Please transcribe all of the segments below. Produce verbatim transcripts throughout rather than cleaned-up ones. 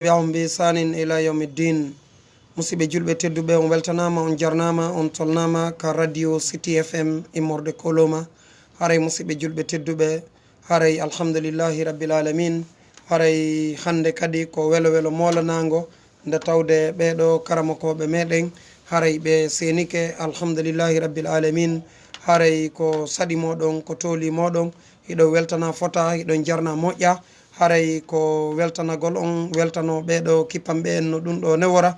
tabi'ahum bi ihsanin ila yawmiddin. Musidɓe julɓe tedduɓe, on weltanaama, on jarnaama, on tolnaama ka radio City F M immorde Koloma. Haray musidɓe julɓe tedduɓe, haray alhamdulillahi rabbil alamin. Haray hannde kadi ko welo welo moolanaango nde tawde ɓeeɗo karamokooɓe meɗen, haray ɓe seenike, alhamdulillahi rabbil alamin. Haray ko saɗi moɗon, ko tooli moɗon, hiɗo weltana fota, hiɗon jarna moƴƴa. Haray ko weltanagol on weltano ɓeeɗo kippanɓe en no ɗum ɗo newora.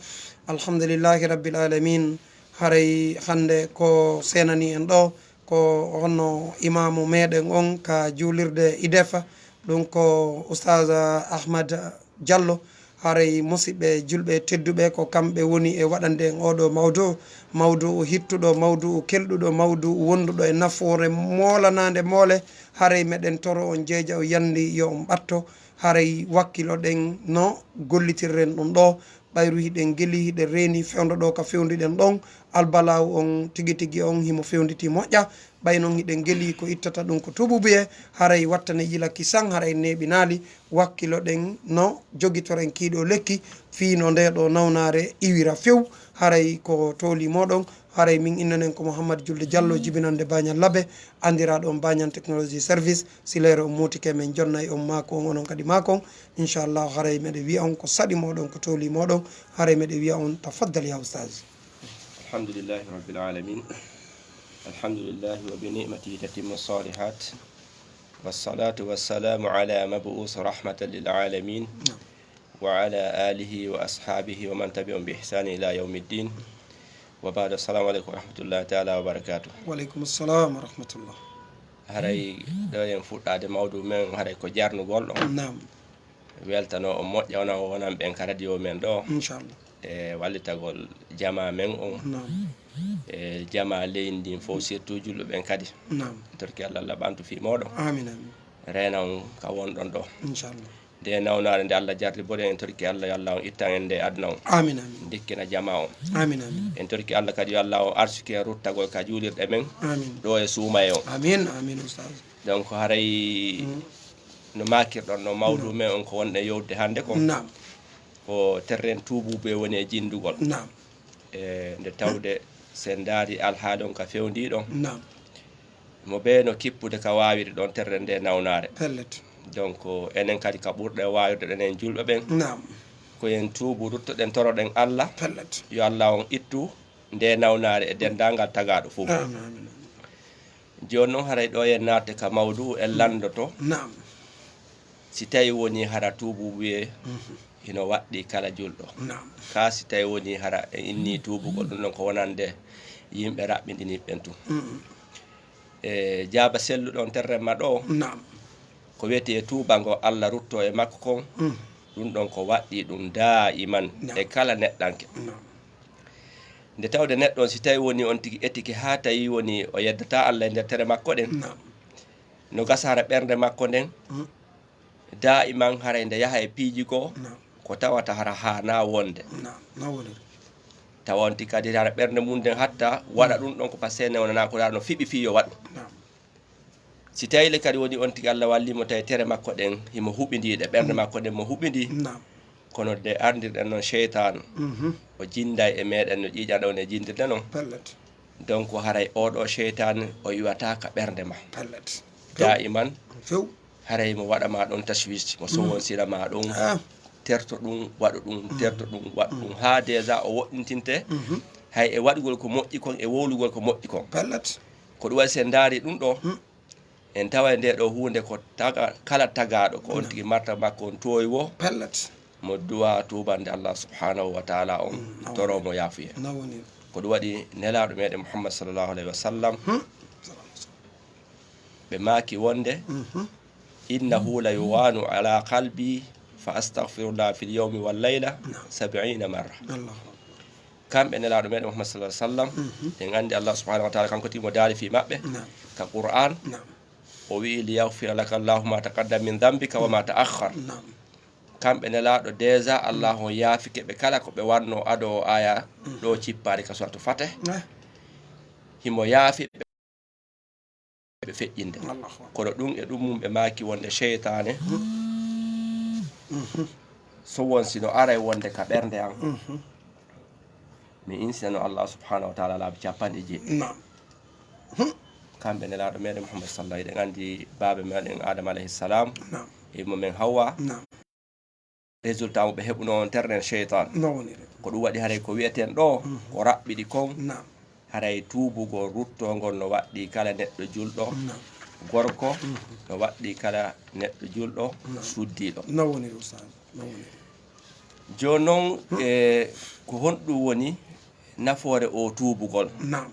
Alhamdulillahi rabbil alamin. Haray hannde ko seenani en ɗo ko honno imaamu meɗen on ka juulirde Idefa, ɗum ko Oustaz Ahmad Diallo. Haray musidɓe julɓe tedduɓe, ko kamɓe woni e waɗande en oɗo mawdu, mawdu hittuɗo, mawdu kelɗuɗo, mawdu wonduɗo e nafoore moolanaande moole. Haray meɗen toro on jeeja o yandi yo on ɓatto. Haray wakkiloɗen no gollitirren ɗum ɗo. Ɓayru hiɗen geli, hiɗen reeni fewndo ɗo ka fewndiɗen ɗon. Albalaawu on tigi tigi on himo fewnditi moƴƴa. Ɓay non hiɗen geli ko ittata ɗum ko tuububuye, haray wattane yila kisan, haray neeɓinaali. Wakkiloɗen no jogitoren kiiɗo lekki fii no nde ɗo nawnaare iwira few. Haray ko tooli moɗon, haray min innanen ko Mouhammad Julde Diallo, jibinande Bañal Labe, andiraaɗo on Bañal Technology Service. Si leere on muutike, men jonnay on maako on, onon kadi maako on. Inchallah, haray meɗe wi'a on ko saɗi moɗon, ko tooli moɗon, haray meɗe wi'a on tafaddal ya ustaz. الحمد لله رب العالمين. الحمد لله وبنعمته تتم الصالحات. والصلاة والسلام على مبعوث رحمة للعالمين. نعم. وعلى آله وأصحابه ومن تبعهم بإحسان إلى يوم الدين. وبعد، السلام عليكم ورحمة الله تعالى وبركاته. وعليكم السلام ورحمة الله. Haray ɗo en fuɗɗaade mawdu men, haray ko jarnugol ɗon. Naam. Weltano o moƴƴa, wona o wonan ɓen ka radio men ɗo. Inchallah. E wallitagol jama men on. Naam. E jama leydi ndin fof, surtout julɓe ɓen kadi. Naam. Torki Allah, Allah ɓantu fii moɗon. Amin, amin. Reena on ka wonɗon ɗo. Inchallah. Nde nawnaare nde Allah jarribori en, en torki Allah yo Allah on ittan en nde aduna on. Amin, amin. Ndikkina jama on. Amin, amin. En torki Allah kadi yo Allah on arsuki en ruttagol ka juulirɗe men. Amin. Ɗo e suumaye on. Amin, amin, ustaz. Donc, haray Mm. no maakirɗon no mawdu No. men on ko wonɗen yewtude hannde kon. Naam. Ko terren tuubuɓe woni e jinndugol. Naam. E nde tawde, so en ndaari alhaali on ka fewndiɗon. Naam. Mo ɓe no kippude ka waawiri ɗon terre nde nawnaare. Pellet. Donc, enen kadi ka ɓurɗe waawirde ɗen en julɓe ɓen. Naam. Ko en tuubu, ruttoɗen, toroɗen Allah. Pellet. Yo Allah on ittu nde nawnaare e denndaangal tagaaɗo fof. Amin, amin, amin. Jooni noon, haray ɗo en naate ka mawdu, en lanndoto. Naam. Si tawi woni hara tuubu wiye Mhm. hino waɗɗi kala julɗo. Naam. Ka si tawi woni hara e inni tuubugol ɗum ɗon ko wonande yimɓe raɓɓindiniiɓe ɓen tun. Mm. E jaaba selluɗo on terren ma ɗo, Naam. ko wiyetee tuubango Allah rutto e makko kon, Mm. ɗum ɗon ko waɗɗi ɗum daa'iman Naam. e kala neɗɗanke. Naam. Nde tawde neɗɗo on si tawi woni on tigi etike haa tawi woni o yeddataa Allah e nder tere makko ɗen, Naam. no gasa hara ɓernde makko nden, Mm. daa'iman haray nde yaha e piiji goo, Naam. ko tawata hara haanaa wonde. Naam, na woniri. Tawa on tigi kadi hara ɓernde mum nden hatta waɗa Mm. ɗum ɗon ko pasee nde wonanaa ko hara no fiɓi fii yo waɗu. Naam. Si tawi le kadi woni on tigi Allah walli mo tawi tere makko ɗen himo huɓindii ɗe, ɓernde Mm. makko ɗen mo huɓindii. Naam. Kono nde arndirɗen noon seytaan, Mhm. o jinnday e meɗen no ƴiiƴan ɗon e jinndirde noon. Pellet. Donc, haray oɗo seytaane o iwata ka ɓernde ma. Pellet. Daa'iman, Few. haray mo waɗa ma ɗon tashwish, mo Mm. sowonsira ma ɗon, Ah. terto ɗum, waɗu ɗum, Mm. terto ɗum, waɗu ɗum, Mm. haa déjà o woɗɗintinte, Mhm. hay e waɗugol ko moƴƴi kon, e wowlugol ko moƴƴi kon. Pellet. Ko ɗum waɗi, si en ndaari ɗum ɗo, Mm. en taway nde ɗo huunde ko taga, kala tagaaɗo, ko on Mm. tigi marta makko on toowi wo. Pellet. Mo duwa tuubande Allah subhanahu wa ta'ala on, Mm, na toro woni. mo yaafuye. Na woni. Ko ɗum waɗi Nelaaɗo meɗen Muhammad sallallahu alayhi wa sallam, Hmm. ɓe maaki wonde, Mhm. "Innahu la yughanu ala qalbi fa astaghfirullah fil yawmi wal layla Naam. sab'ina marra." Allahu akbar. Kamɓe Nelaaɗo meɗen Muhammad sallallahu alayhi wa sallam, Mhm. en anndi Allah subhanahu wa ta'ala kanko tigi mo daali fii maɓɓe Naam. ka Qur'an. Naam. O wi'i, "Liyaghfira laka Allahu ma taqaddama min dhanbika wa ma ta'akhkhar." Naam. Kamɓe Nelaaɗo, déjà Allah on yaafike ɓe kala ko ɓe wanno ado o aya ɗo cippaari ka suratu Fatih. Eh. Himo yaafi ɓe feƴƴinde. Allahu akbar. Kono ɗum e ɗum mum ɓe maaki wonde seytaane Mhm. So won si no aray wonde ka ɓernde an, mi insinano Allah subhanahu wa taala laabi capanɗe jeeɗiɗi. Naam. Kamɓe nelaaɗo meɗen Muhammad sallallahu, eɗen anndi baabe meɗen Adama alayhi salam, naam, e mo men Hawwa. Naam. Résultat mo ɓe heɓuno on terɗen sheytan. No woniri. Ko ɗum waɗi haray ko wi'eten ɗo, ko raɓɓiɗi kon, naam, haray tuubugol ruttongol no waɗɗi kala neɗɗo julɗo, naam, gorko, no waɗɗi kala neɗɗo julɗo, naam, suddiiɗo. No woniri, Ustaz. No woniri. Jooni noon, e ko honɗum woni nafoore o tuubugol? Naam.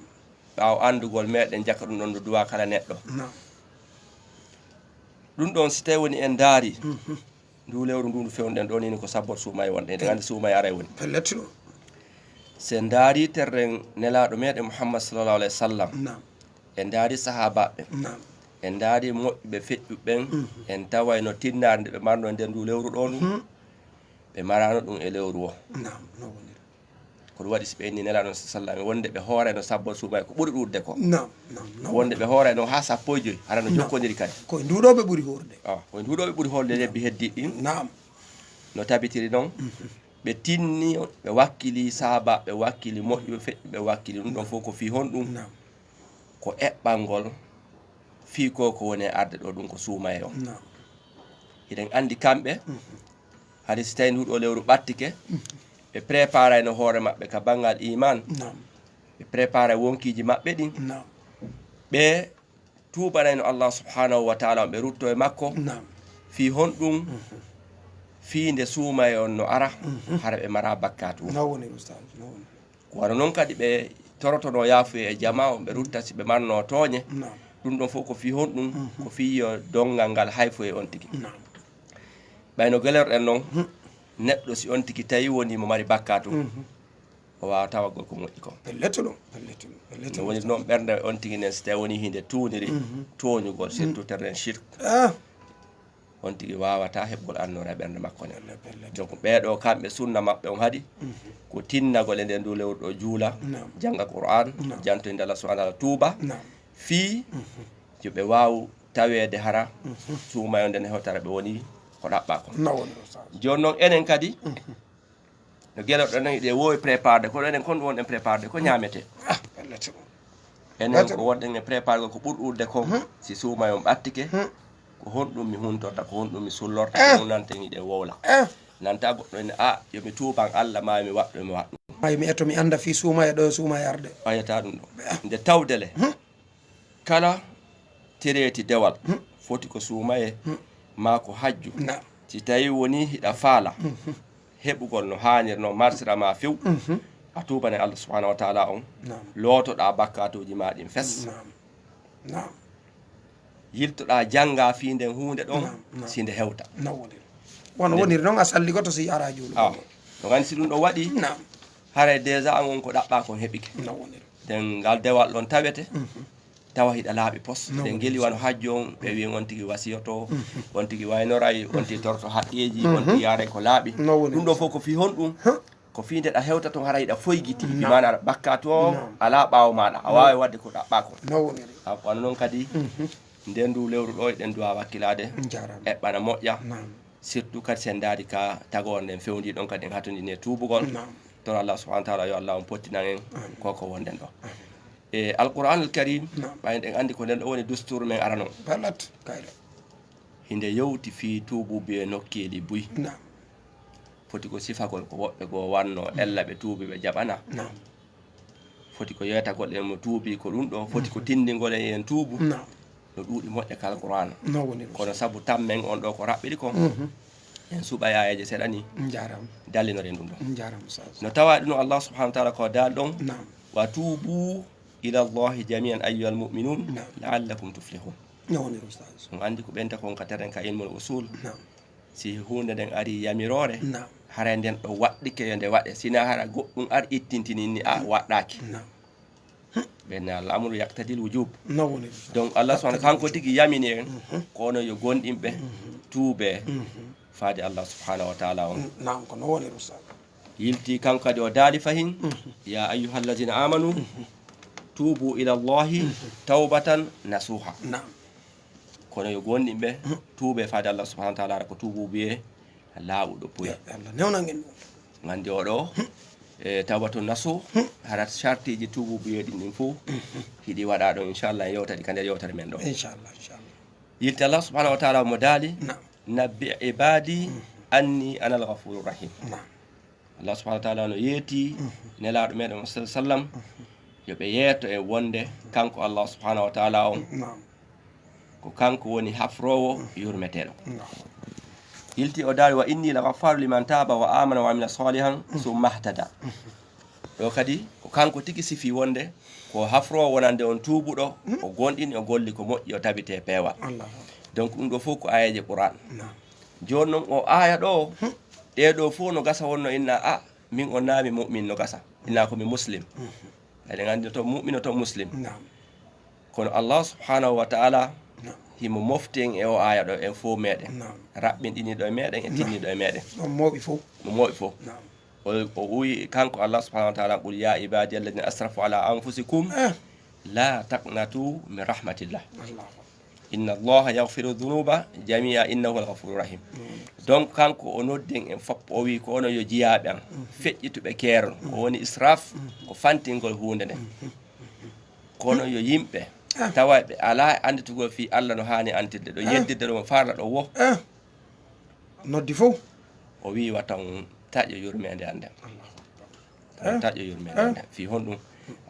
Ɓaawo anndugol meɗen jaka ɗum ɗon no duwa kala neɗɗo. Naam. Ɗum ɗon si tawi woni en ndaari, ndu lewru ndu ndu fewnuɗen ɗo ni ko sabbot suumaye wonɗen. Eɗen anndi suumaye aray woni. Pellet. Si en ndaari terren nelaaɗo meɗen Muhammad sallallahu alayhi wa sallam. Naam. En ndaari sahaabaaɓe ɓen. Naam. En ndaari moƴƴuɓe feƴƴuɓe ɓen. En tawayno tinnaare nde ɓe marno e nder ndu lewru ɗo ndu. Ɓe maraano ɗum e lewru o. Naam, no woniri. Ko ɗum waɗi si ɓe inni nelaaɗo sallallahu alayhi wa sallam wonde ɓe hoorayno sabbot suumaye ko ɓuri ɗuuɗde ko. Naam, naam, naam. Wonde ɓe hoorayno haa sappo e joy, hara no jokkondirii kadi. Ko e ndu ɗo ɓe ɓuri hoorde. Ah, ko e ndu ɗo ɓe ɓuri hoorde lebbi heddiiɗi ɗin. Naam. No tabitiri noon, ɓe tinni, ɓe wakkili sahaabaaɓe, ɓe wakkili moƴƴuɓe feƴƴuɓe, ɓe wakkili ɗum ɗon fof ko fii honɗum? Naam. Ko eɓɓangol fii ko ko woni e arde ɗo ɗum ko suumaye on. Naam. Hiɗen anndi kamɓe, hari si tawi ndu ɗo lewru ɓattike, ɓe préparayno hoore maɓɓe ka banngal iman. Naam. Ɓe préparay wonkiiji maɓɓe ɗin. Naam. Ɓe tuubanayno Allah subhanahu wa taala, ɓe rutto e makko. Naam. Fii honɗum? Fii nde suumaye on no ara, hara ɓe mara bakkaatu. No woni, Ustaz, no woni. Ko wano noon kadi ɓe torotono yaafuye e jamaa on, ɓe rutta si ɓe marno tooñe. Naam. Ɗum ɗon fof ko fii honɗum? Ko fii yo donngal ngal hayfo e on tigi. Naam. Ɓay no gelorɗen noon, neɗɗo si on tigi tawi woni mo mari bakkaatu, o waawa tawagol ko moƴƴi kon. Pellet ɗum, pellet ɗum, pellet ɗum. No woni noon ɓernde on tigi nden, si tawi woni hinde tuuniri tooñugol, surtout terrain shirk. Ah. On tigi waawataa heɓgol annoora e ɓernde makko nden. Pellet, pellet. Donc, ɓee ɗoo kamɓe sunna maɓɓe on haɗi ko tinnagol e nder ndu lewru ɗo, juula, naam, jannga Qur'an, naam, jantoyde Allah subhanahu wa taala, tuuba, naam, fii yo ɓe waawu taweede hara suumaye on nden e hewtare ɓe woni ko ɗaɓɓaa kon. No woni, Ustaz. Jooni noon enen kadi, no gelorɗen noon, hiɗen woowi préparde, kono enen kon ɗum wonɗen préparde ko ñaametee. Ah, pellet. Enen ko wonɗen e préparde ko ɓuri ɗuuɗde kon, si suumaye on ɓattike, ko honɗum mi huntorta, ko honɗum mi sullorta, ko ɗum nanten hiɗen wowla. Nanta goɗɗo ene, a, yo mi tuuban Allah, maa yo mi waɗ ɗum, mi waɗ ɗum. Maa yo mi etto, mi annda fii suumaye ɗo, suumaye arde. Ɓayataa ɗum ɗo. Nde tawde le, kala tereeti dewal foti ko suumaye maa ko hajju. Naam. Si tawi woni hiɗa faala heɓugol no haanir, no marsira ma few, a tuubanay Allah subhanahu wa taala on, naam, lootoɗaa bakkaatuuji ma ɗin fes. Naam. Naam. Yiltoɗaa jannga fii nden huunde ɗon, naam, naam, si nde hewta. No woniri. Wano woniri noon a salligoto si ara juulu. Awa. No gandi si ɗum ɗo waɗi, naam, haray déjà an on ko ɗaɓɓaa kon heɓike. No woniri. Nden ngal dewal ɗon tawete, tawa hiɗa laaɓi pos. No woniri. Nden ngeli wano hajju on, ɓe wi'i on tigi wasiyoto, on tigi waynoray, on tigi torto haqqeeji, on tigi yaaray ko laaɓi. No woniri. Ɗum ɗo fof ko fii honɗum? Huh? Ko fii nde ɗa hewta ton haray hiɗa foygiti, bi maana aɗa bakkaatu o, naam, alaa ɓaawo maaɗa, a waaway waɗde ko ɗaɓɓaa kon. No woniri. A, wano noon kadi, nden ndu lewru ɗo, eɗen duwa wakkilaade, njaaraama, eɓɓana moƴƴa. Naam. Surtout kadi sen ndaari ka tagoore nden fewndi ɗon kadi en hatondini e tuubugol. Naam. Toon Allah subhanahu wa taala yo Allah on pottinan en, amin, ko ko wonɗen ɗo. Amin. E Alquranul Karim, naam, ɓay eɗen anndi ko nden ɗo woni dustur men arano. Pellet, kayre. Hinde yewti fii tuubuubu e nokkeeli buy. Naam. Foti ko sifagol ko woɓɓe goo wanno, ella ɓe tuubi ɓe jaɓana. Naam. Foti ko yeetagol en mo tuubi ko ɗum ɗo, foti ko tindingol en en tuubu. Naam. No ɗuuɗi moƴƴe ka Alqur'aana. No woni ɗum. Kono sabu tammen on ɗo ko raɓɓiɗi kon, en suɓay aayeeje seeɗa ni. Njaaraama. Dallinoren ɗum ɗo. Njaaraama, Ustaz. No tawa ɗum Allah subhanahu wa taala ko daal ɗon. Naam. Wa tuubu ila Allahi jami'an ayyuhal mu'minun, naam, la'allakum tuflihun. No woni ɗum, Ustaz. On anndi ko ɓenta kon ka teren ka ilmul usul. Naam. Si huunde nden ari yamiroore, naam, haray nden ɗo waɗɗike yo nde waɗe. Sina hara goɗɗum ari ittintini ni, a, waɗɗaaki. Naam. Ɓe na al amru yaqtadil wujub. No woni ɗum. Donc, Allah subhanahu, kanko tigi yamini en, mhm, ko onon yo gomɗinɓe, mhm, tuube, mhm, faade Allah subhanahu wa taala on. Naam, ko no woni ɗum, Ustaz. Yilti kanko kadi o daali fahin, mhm, ya ayyuhallazina amanu, mhm, tuubu ila Allahi, mhm, tawbatan nasuha. Naam. Kono yo gomɗinɓe, mhm, tuube faade Allah subhanahu wa taala, ko tuubu biyee Laawuɗo puye. Yo Allah newnan en ɗum. Nganndi oɗo, e tawbatu naso, harat sartiiji tuububuye ɗin ɗin fof, hiɗi waɗa ɗon, inchallah, en yewta ɗi ka nder yewtere men ɗo. Inchallah, inchallah. Yilte Allah subhanahu wa taala mo daali, Naam. "Nabbi ibadi anni anal ghafuru rahim." Naam. Allah subhanahu wa taala no yeeti nelaaɗo meɗen o sallallahu alaihi wasallam, yo ɓe yeeto e wonde kanko Allah subhanahu wa taala on, Naam. ko kanko woni hafroowo yurmeteeɗo. Naam. Yilti o daali, "Wa inni la ghafaru liman taba wa amana wa amila salihan summa ihtada." Ɗo kadi ko kanko tigi sifi wonde ko hafroowo wonande on tuubuɗo, o gonɗini, o golli ko moƴƴi, o tabite peewal. Allahu Akbar. Donc ɗum ɗo fof ko aayeeje Qur'an. Naam. Jooni noon o aaya ɗo, ɗee ɗo fof no gasa wonno inna, a, min o naami mu'min no gasa. Inna ko mi muslim. Eɗen anndi to mu'min o to muslim. Naam. Kono Allah subhanahu wa taala Naam. himo mofti en e o aaya ɗo en fof meɗen. Naam. Raɓɓinɗiniɗo e meɗen e tinniɗo e meɗen. Ɗon mawɓe fof. Mo mawɓe fof. Naam. O, o uwi kanko Allah subhanahu wa taala, "Qul ya ibadi alladhina asrafu ala anfusikum Eh. la taqnatu min rahmatillah. Allahu Akbar. Inna Allaha yaghfiru dhunuba jami'a innahu huwal ghafurur rahim." Donc kanko o noddi en en fop, o wi ko onon yo jiyaaɓe am, feƴƴituɓe keerol, ko woni israf, ko fantingol huunde nde. Kono yo yimɓe tawa ɓe alaa annditugol fii Allah no haani anndirde ɗo, yeddirde ɗo mo farla ɗo wo. Eh. Noddi fof. O wi wata on taƴo yurmeende an nden. Allahu Akbar. Wata on taƴo yurmeende an nden. Fii honɗum?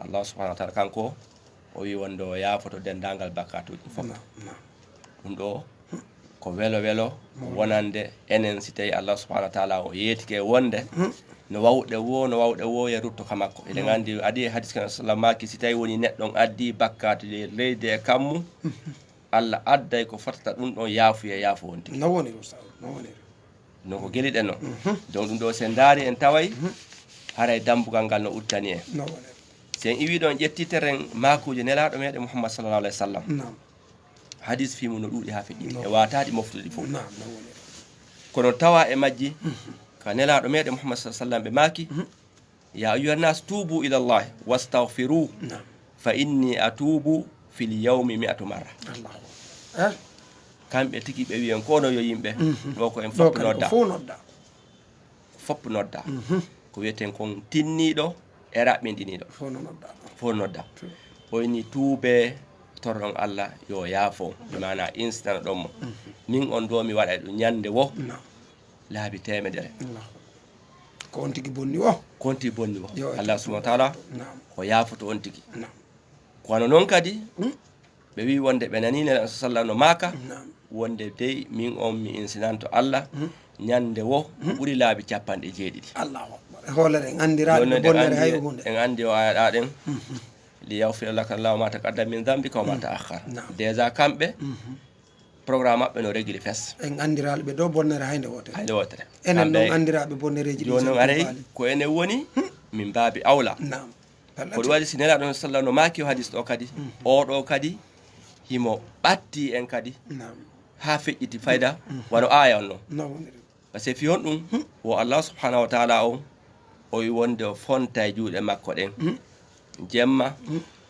Allah subhanahu wa taala kanko o wi wonde o yaafoto denndaangal bakkaatuuji fof. Naam, naam. Ɗum ɗo ko welo welo wonande enen si tawi Allah subhanahu wa taala o yeetike wonde no wawɗe wo, no wawɗe wo e rutto ka makko. Eɗen anndi adi e hadis kan sallam maaki si tawi woni neɗɗo on addi bakkaatu e leydi e kammu, Allah adday ko fotata ɗum ɗon yaafuye yaafo wonti. No woniri, Ustaz? No woniri? No ko geliɗen non. Donc ɗum ɗo sen ndaari en taway haray dambugal ngal no uddani en. No woniri? Sen iwi ɗon ƴetti teren maakuuji nelaaɗo meɗen Muhammad sallallahu alaihi wasallam. Naam. Hadis fii mum no ɗuuɗi haa feƴƴi. No. E waataaɗi moftuɗi fof. Naam, no woniri? Kono tawa e majji ka nelaaɗo meɗen Muhammad sallallahu alaihi wasallam ɓe maaki, "Ya ayyuhan nas tubu ila Allah wastaghfiru Naam. fa inni atubu fil yawmi mi'atu marra." Allahu Akbar. Eh? Kamɓe tigi ɓe wiyen kono yo yimɓe ɗo ko en Ɗo fop kadi ko nodda. Fof nodda. Fop nodda. Ko wiyeten kon tinniiɗo e raɓɓinɗiniiɗo. Fof no nodda. Fof nodda. True. O inni tuube, torɗon Allah yo yaafo. Bi maana insitana ɗon mo. Min on ɗo mi waɗa ɗum ñande wo. Naam. Laabi teemedere. Allahu Akbar. Ko on tigi bonni wo. Ko on tigi bonni wo. Yo, Allah subhanahu wa taala Naam. ko yaafoto on tigi. Naam. Kono noon kadi ɓe wi wonde ɓe nani Nelaaɗo sallallahu no maaka Naam. wonde dey min on mi insinanto Allah ñande wo ko ɓuri laabi capanɗe jeeɗiɗi. Allahu Akbar. E hoolere en anndiraali Jooni ɓe noon en bonnere anndi, hay huunde. en anndi o aayaɗa ɗen. Li yaghfira laka Allahu ma taqaddama min dhanbika wa ma ta'akhkhar. Naam. Déjà kamɓe programme maɓɓe no régli fes. En anndiraali ɓe ɗo bonnere hay nde wootere. Hay nde wootere. Enen Kamɓe ɗon anndiraaɓe bonnereeji ɗi Jooni noon aray ko enen woni min baabi awla. Naam. Ko ɗum waɗi si Nelaaɗo sallallahu no maaki o hadis ɗo kadi, oɗo kadi himo ɓatti en kadi Naam. haa feƴƴiti fayda wano aaya on non. No woniri. Parce que fii honɗum wo Allah subhanahu wa taala on o wi wonde o fonta e juuɗe makko ɗen jemma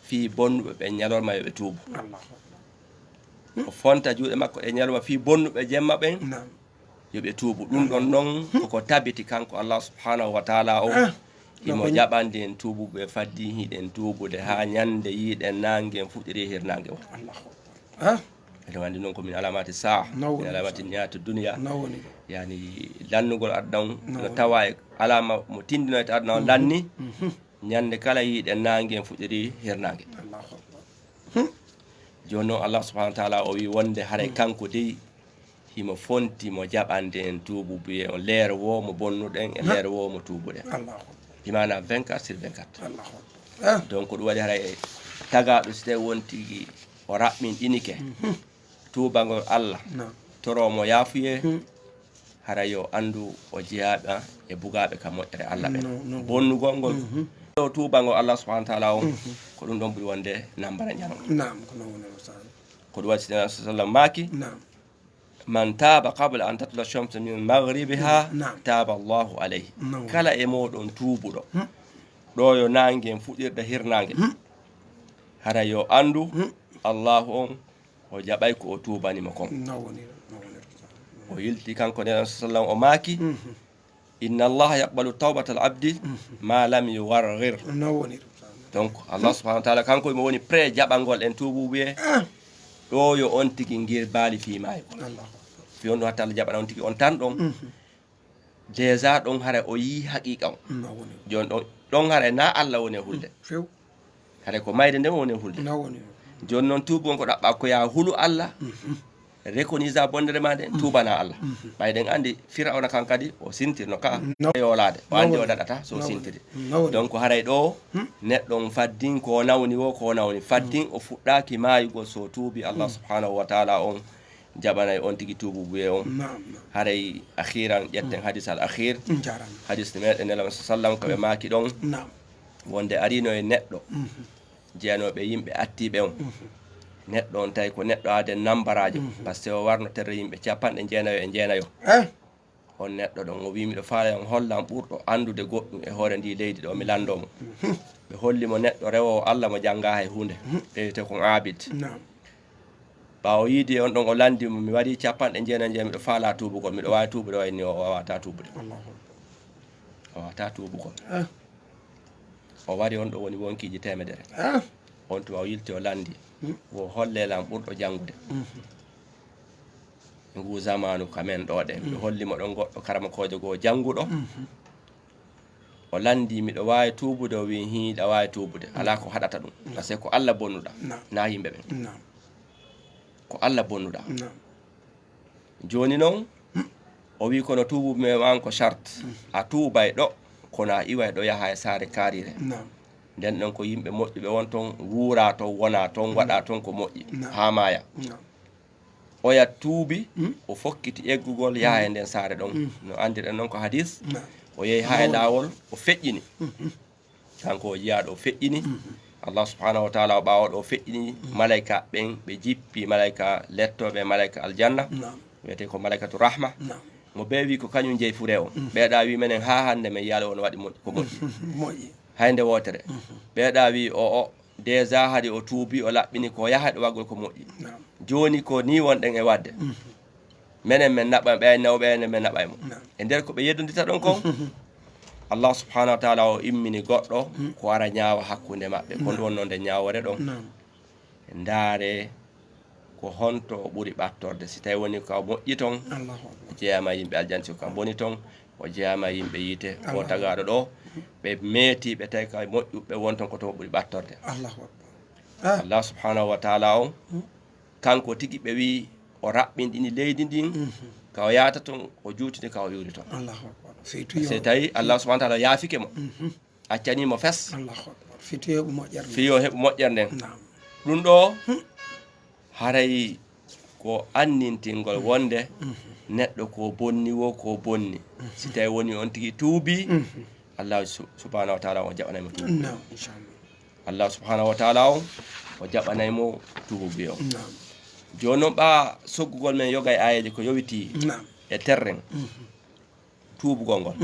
fii bonnuɓe ɓen ñalorma yo ɓe tuubu. Allahu Akbar. O fonta juuɗe makko ɗen ñalorma fii bonnuɓe jemma ɓen Naam. yo ɓe tuubu. Ɗum ɗon non koko tabiti kanko Allah subhanahu wa taala o Ah, himo no ko jaɓande en tuubuɓe faddi hiɗen tuubude haa ñande yiiɗen naange en fuɗɗiri hirnaange o. Allahu Akbar. Ah, Eɗen anndi noon ko min alamati saa, No woni min alamati niyaatu duniya. No woni. Yani lannugol aduna on No no woni. tawa e alama mo tindinoyta aduna on lanni. Ñande kala yiiɗen naange en fuɗɗiri hirnaange. Allahu Akbar. Jooni noon Allah subhanahu wa taala o wi wonde haray kanko dey himo fonti mo jaɓande en tuububuye on leer wo mo bonnuɗen e leer wo mo tuubuɗen. Allahu Akbar. Bi maana vingt-quatre sur vingt-quatre. Allahu Akbar. Ah. Donc ko ɗum waɗi haray tagaaɗo si tawi won tigi o raɓɓinɗinike tuubangol Allah Naam. toro mo yaafuye hara yo anndu o jeyaaɓe e bugaaɓe ka moƴƴere Allah ɓen. No, no. Bonnugol ngol ɗo tuubangol Allah subhanahu wa taala on ko ɗum ɗon ɓuri wonde nambara ñalnga. Naam, ko non woni Ustaz. Ko ɗum waɗi Nelaaɗo sallam maaki Naam. man taaba qabla an tatlu'a shamsu min maghribiha Naam. taaba Allahu alayhi. Naam. Kala e mooɗon tuubuɗo ɗo yo naange en fuɗɗirde hirnaange hara yo anndu Allahu on o jaɓay ko o tuubani mo kon. No woniri, no woniri. O yilti kanko Nelaaɗo sallam, o maaki, "Inna Allaha yaqbalu tawbatal abdi ma lam yugargir." No woni ɗum. Donc, Allah subhanahu wa ta'ala, kanko mo woni prêt jaɓangol en tuubuuɓe. Ɗo yo on tigi ngir baali fii maayugol. Allahu akbar. Fii on ɗum hatta Allah jaɓana on tigi on tan ɗon. Déjà ɗon hara o yii haqiqa on. No woni. Jon ɗon, ɗon hara na Allah woni e hulde. Few. Hara ko mayde nden woni e hulde. No woni. Jon non tuubu on ko ɗaɓɓa ko ya hulu Allah. Reconnaisa bonnere ma nden, tuubana Allah. Ɓay ɗen andi Firawna kan kadi o sintirno ka. No. Yoolaade. O andi o daɗata so sintiri. No woni. Donc haray ɗo neɗɗo on faddin ko nawni wo ko nawni. Faddin o fuɗɗaki maayugol so tuubi Allah subhanahu wa ta'ala on jaɓanay on tigi tuubu buye on. Naam, naam. Haray akhiran ƴetten hadis al akhir. Njaram. Hadis meɗen Nelaaɗo sallam ko ɓe maaki ɗon. Naam. Wonde arino e neɗɗo. Jeenooɓe yimɓe attiiɓe on. Neɗɗo on tawi ko neɗɗo aaden nambaraajo. Parce que o warno terre yimɓe capanɗe jeenayo e jeenayo. Eh? On neɗɗo ɗon o wi miɗo faala on hollan ɓurɗo anndude goɗɗum e hoore ndi leydi ɗo mi lanndo mo. Ɓe holli mo neɗɗo rewoowo Allah mo jannga hay huunde. Ɓe wiyete kon aabid. Naam. Ɓaawo yiide on ɗon o lanndi mo mi waɗi capanɗe jeenayo jeenayo miɗo faala tuubugol miɗo waawi tuubude o inni o wawata tuubude. Allahu akbar. O wawata tuubugol. Ah. O wari on ɗo woni wonkiiji teemedere. Ah. On tuma o yilti o lanndi. Wo holle lan ɓurɗo janngude. Ngu zamanu ka men ɗo ɗe. Miɗo holli mo ɗon goɗɗo karamokoojo goo jannguɗo. O lanndi miɗo waawi tuubude o wi hiɗa waawi tuubude. Alaa ko haɗata ɗum. Parce que ko Allah bonnuɗa. Naam. Na yimɓe ɓen. Naam. Ko Allah bonnuɗa. Naam. Jooni non, o wi kono tuubu men an ko charte. A tuubay ɗo, kono a iway ɗo yaha e saare kaarire. Naam. Nden ɗon ko yimɓe moƴƴuɓe won ton, wuura ton, wona ton, waɗa ton ko moƴƴi. Naam. Haa maaya. Naam. Oya tuubi, o fokkiti eggugol yaha e nden saare ɗon. No anndirɗen non ko hadis, o yehi haa e laawol, o feƴƴini. Kanko o jiyaaɗo o feƴƴini. Allah subhanahu wa ta'ala o ɓaawo ɗo o feƴƴini malayka ɓen, ɓe jippi malayka lettooɓe, malayka aljanna. Naam. Wiyete ko malaykatu rahma. Naam. Mo ɓe wi ko kañum jeyi fure o. Ɓeeɗa wi menen haa hannde men yaalo on waɗi mo-, ko moƴƴi. Moƴƴi. Hay nde wootere. Ɓeeɗa wi o, o déjà hari o tuubi, o laɓɓini ko yaha ɗo waggol ko moƴƴi. Naam. Jooni ko ni wonɗen e waɗde. Menen men naɓɓay ɓe nawɓe ene men naɓɓay mo. Naam. E nder ko ɓe yeddondita ɗon kon, Allah subhanahu wa ta'ala o immini goɗɗo ko ara ñaawa hakkunde maɓɓe. Ko ɗum wonno nde ñaawore ɗon. Naam. Ndaare ko honto o ɓuri ɓattorde. Si tawi woni ka moƴƴi ton, Allahu akbar. O jeeyama yimɓe aljanna, si ko ka boni ton, o jeeyama yimɓe yiite. O Allahu tagaaɗo ɗo, ɓe meeti, ɓe tawi ka moƴƴuɓe won ton ko to ɓuri ɓattorde. Allahu akbar. Ah. Allah subhanahu wa ta'ala on, kanko tigi ɓe wi o raɓɓinɗini leydi ndin, ka o yaata ton, o juutini ka o yuuri ton. Allahu akbar. Sey tuyo. Si tawi Allah subhanahu wa ta'ala yaafike mo, accani mo fes. Allahu akbar. Fii yo heɓu moƴƴere nden. Fii yo heɓu moƴƴere nden. Naam. Ɗum ɗo, haray ko annintingol wonde neɗɗo ko bonni wo ko bonni. Si tawi woni on tigi tuubi, Allah su-, subhanahu wa ta'ala o jaɓanay mo tuubi. Naam, inchallah. Allah subhanahu wa ta'ala on o jaɓanay mo tuubi o. Naam. Jooni noon ɓa soggugol men yoga e aayeeje ko yowiti Naam. e terren. Tuubugol ngol.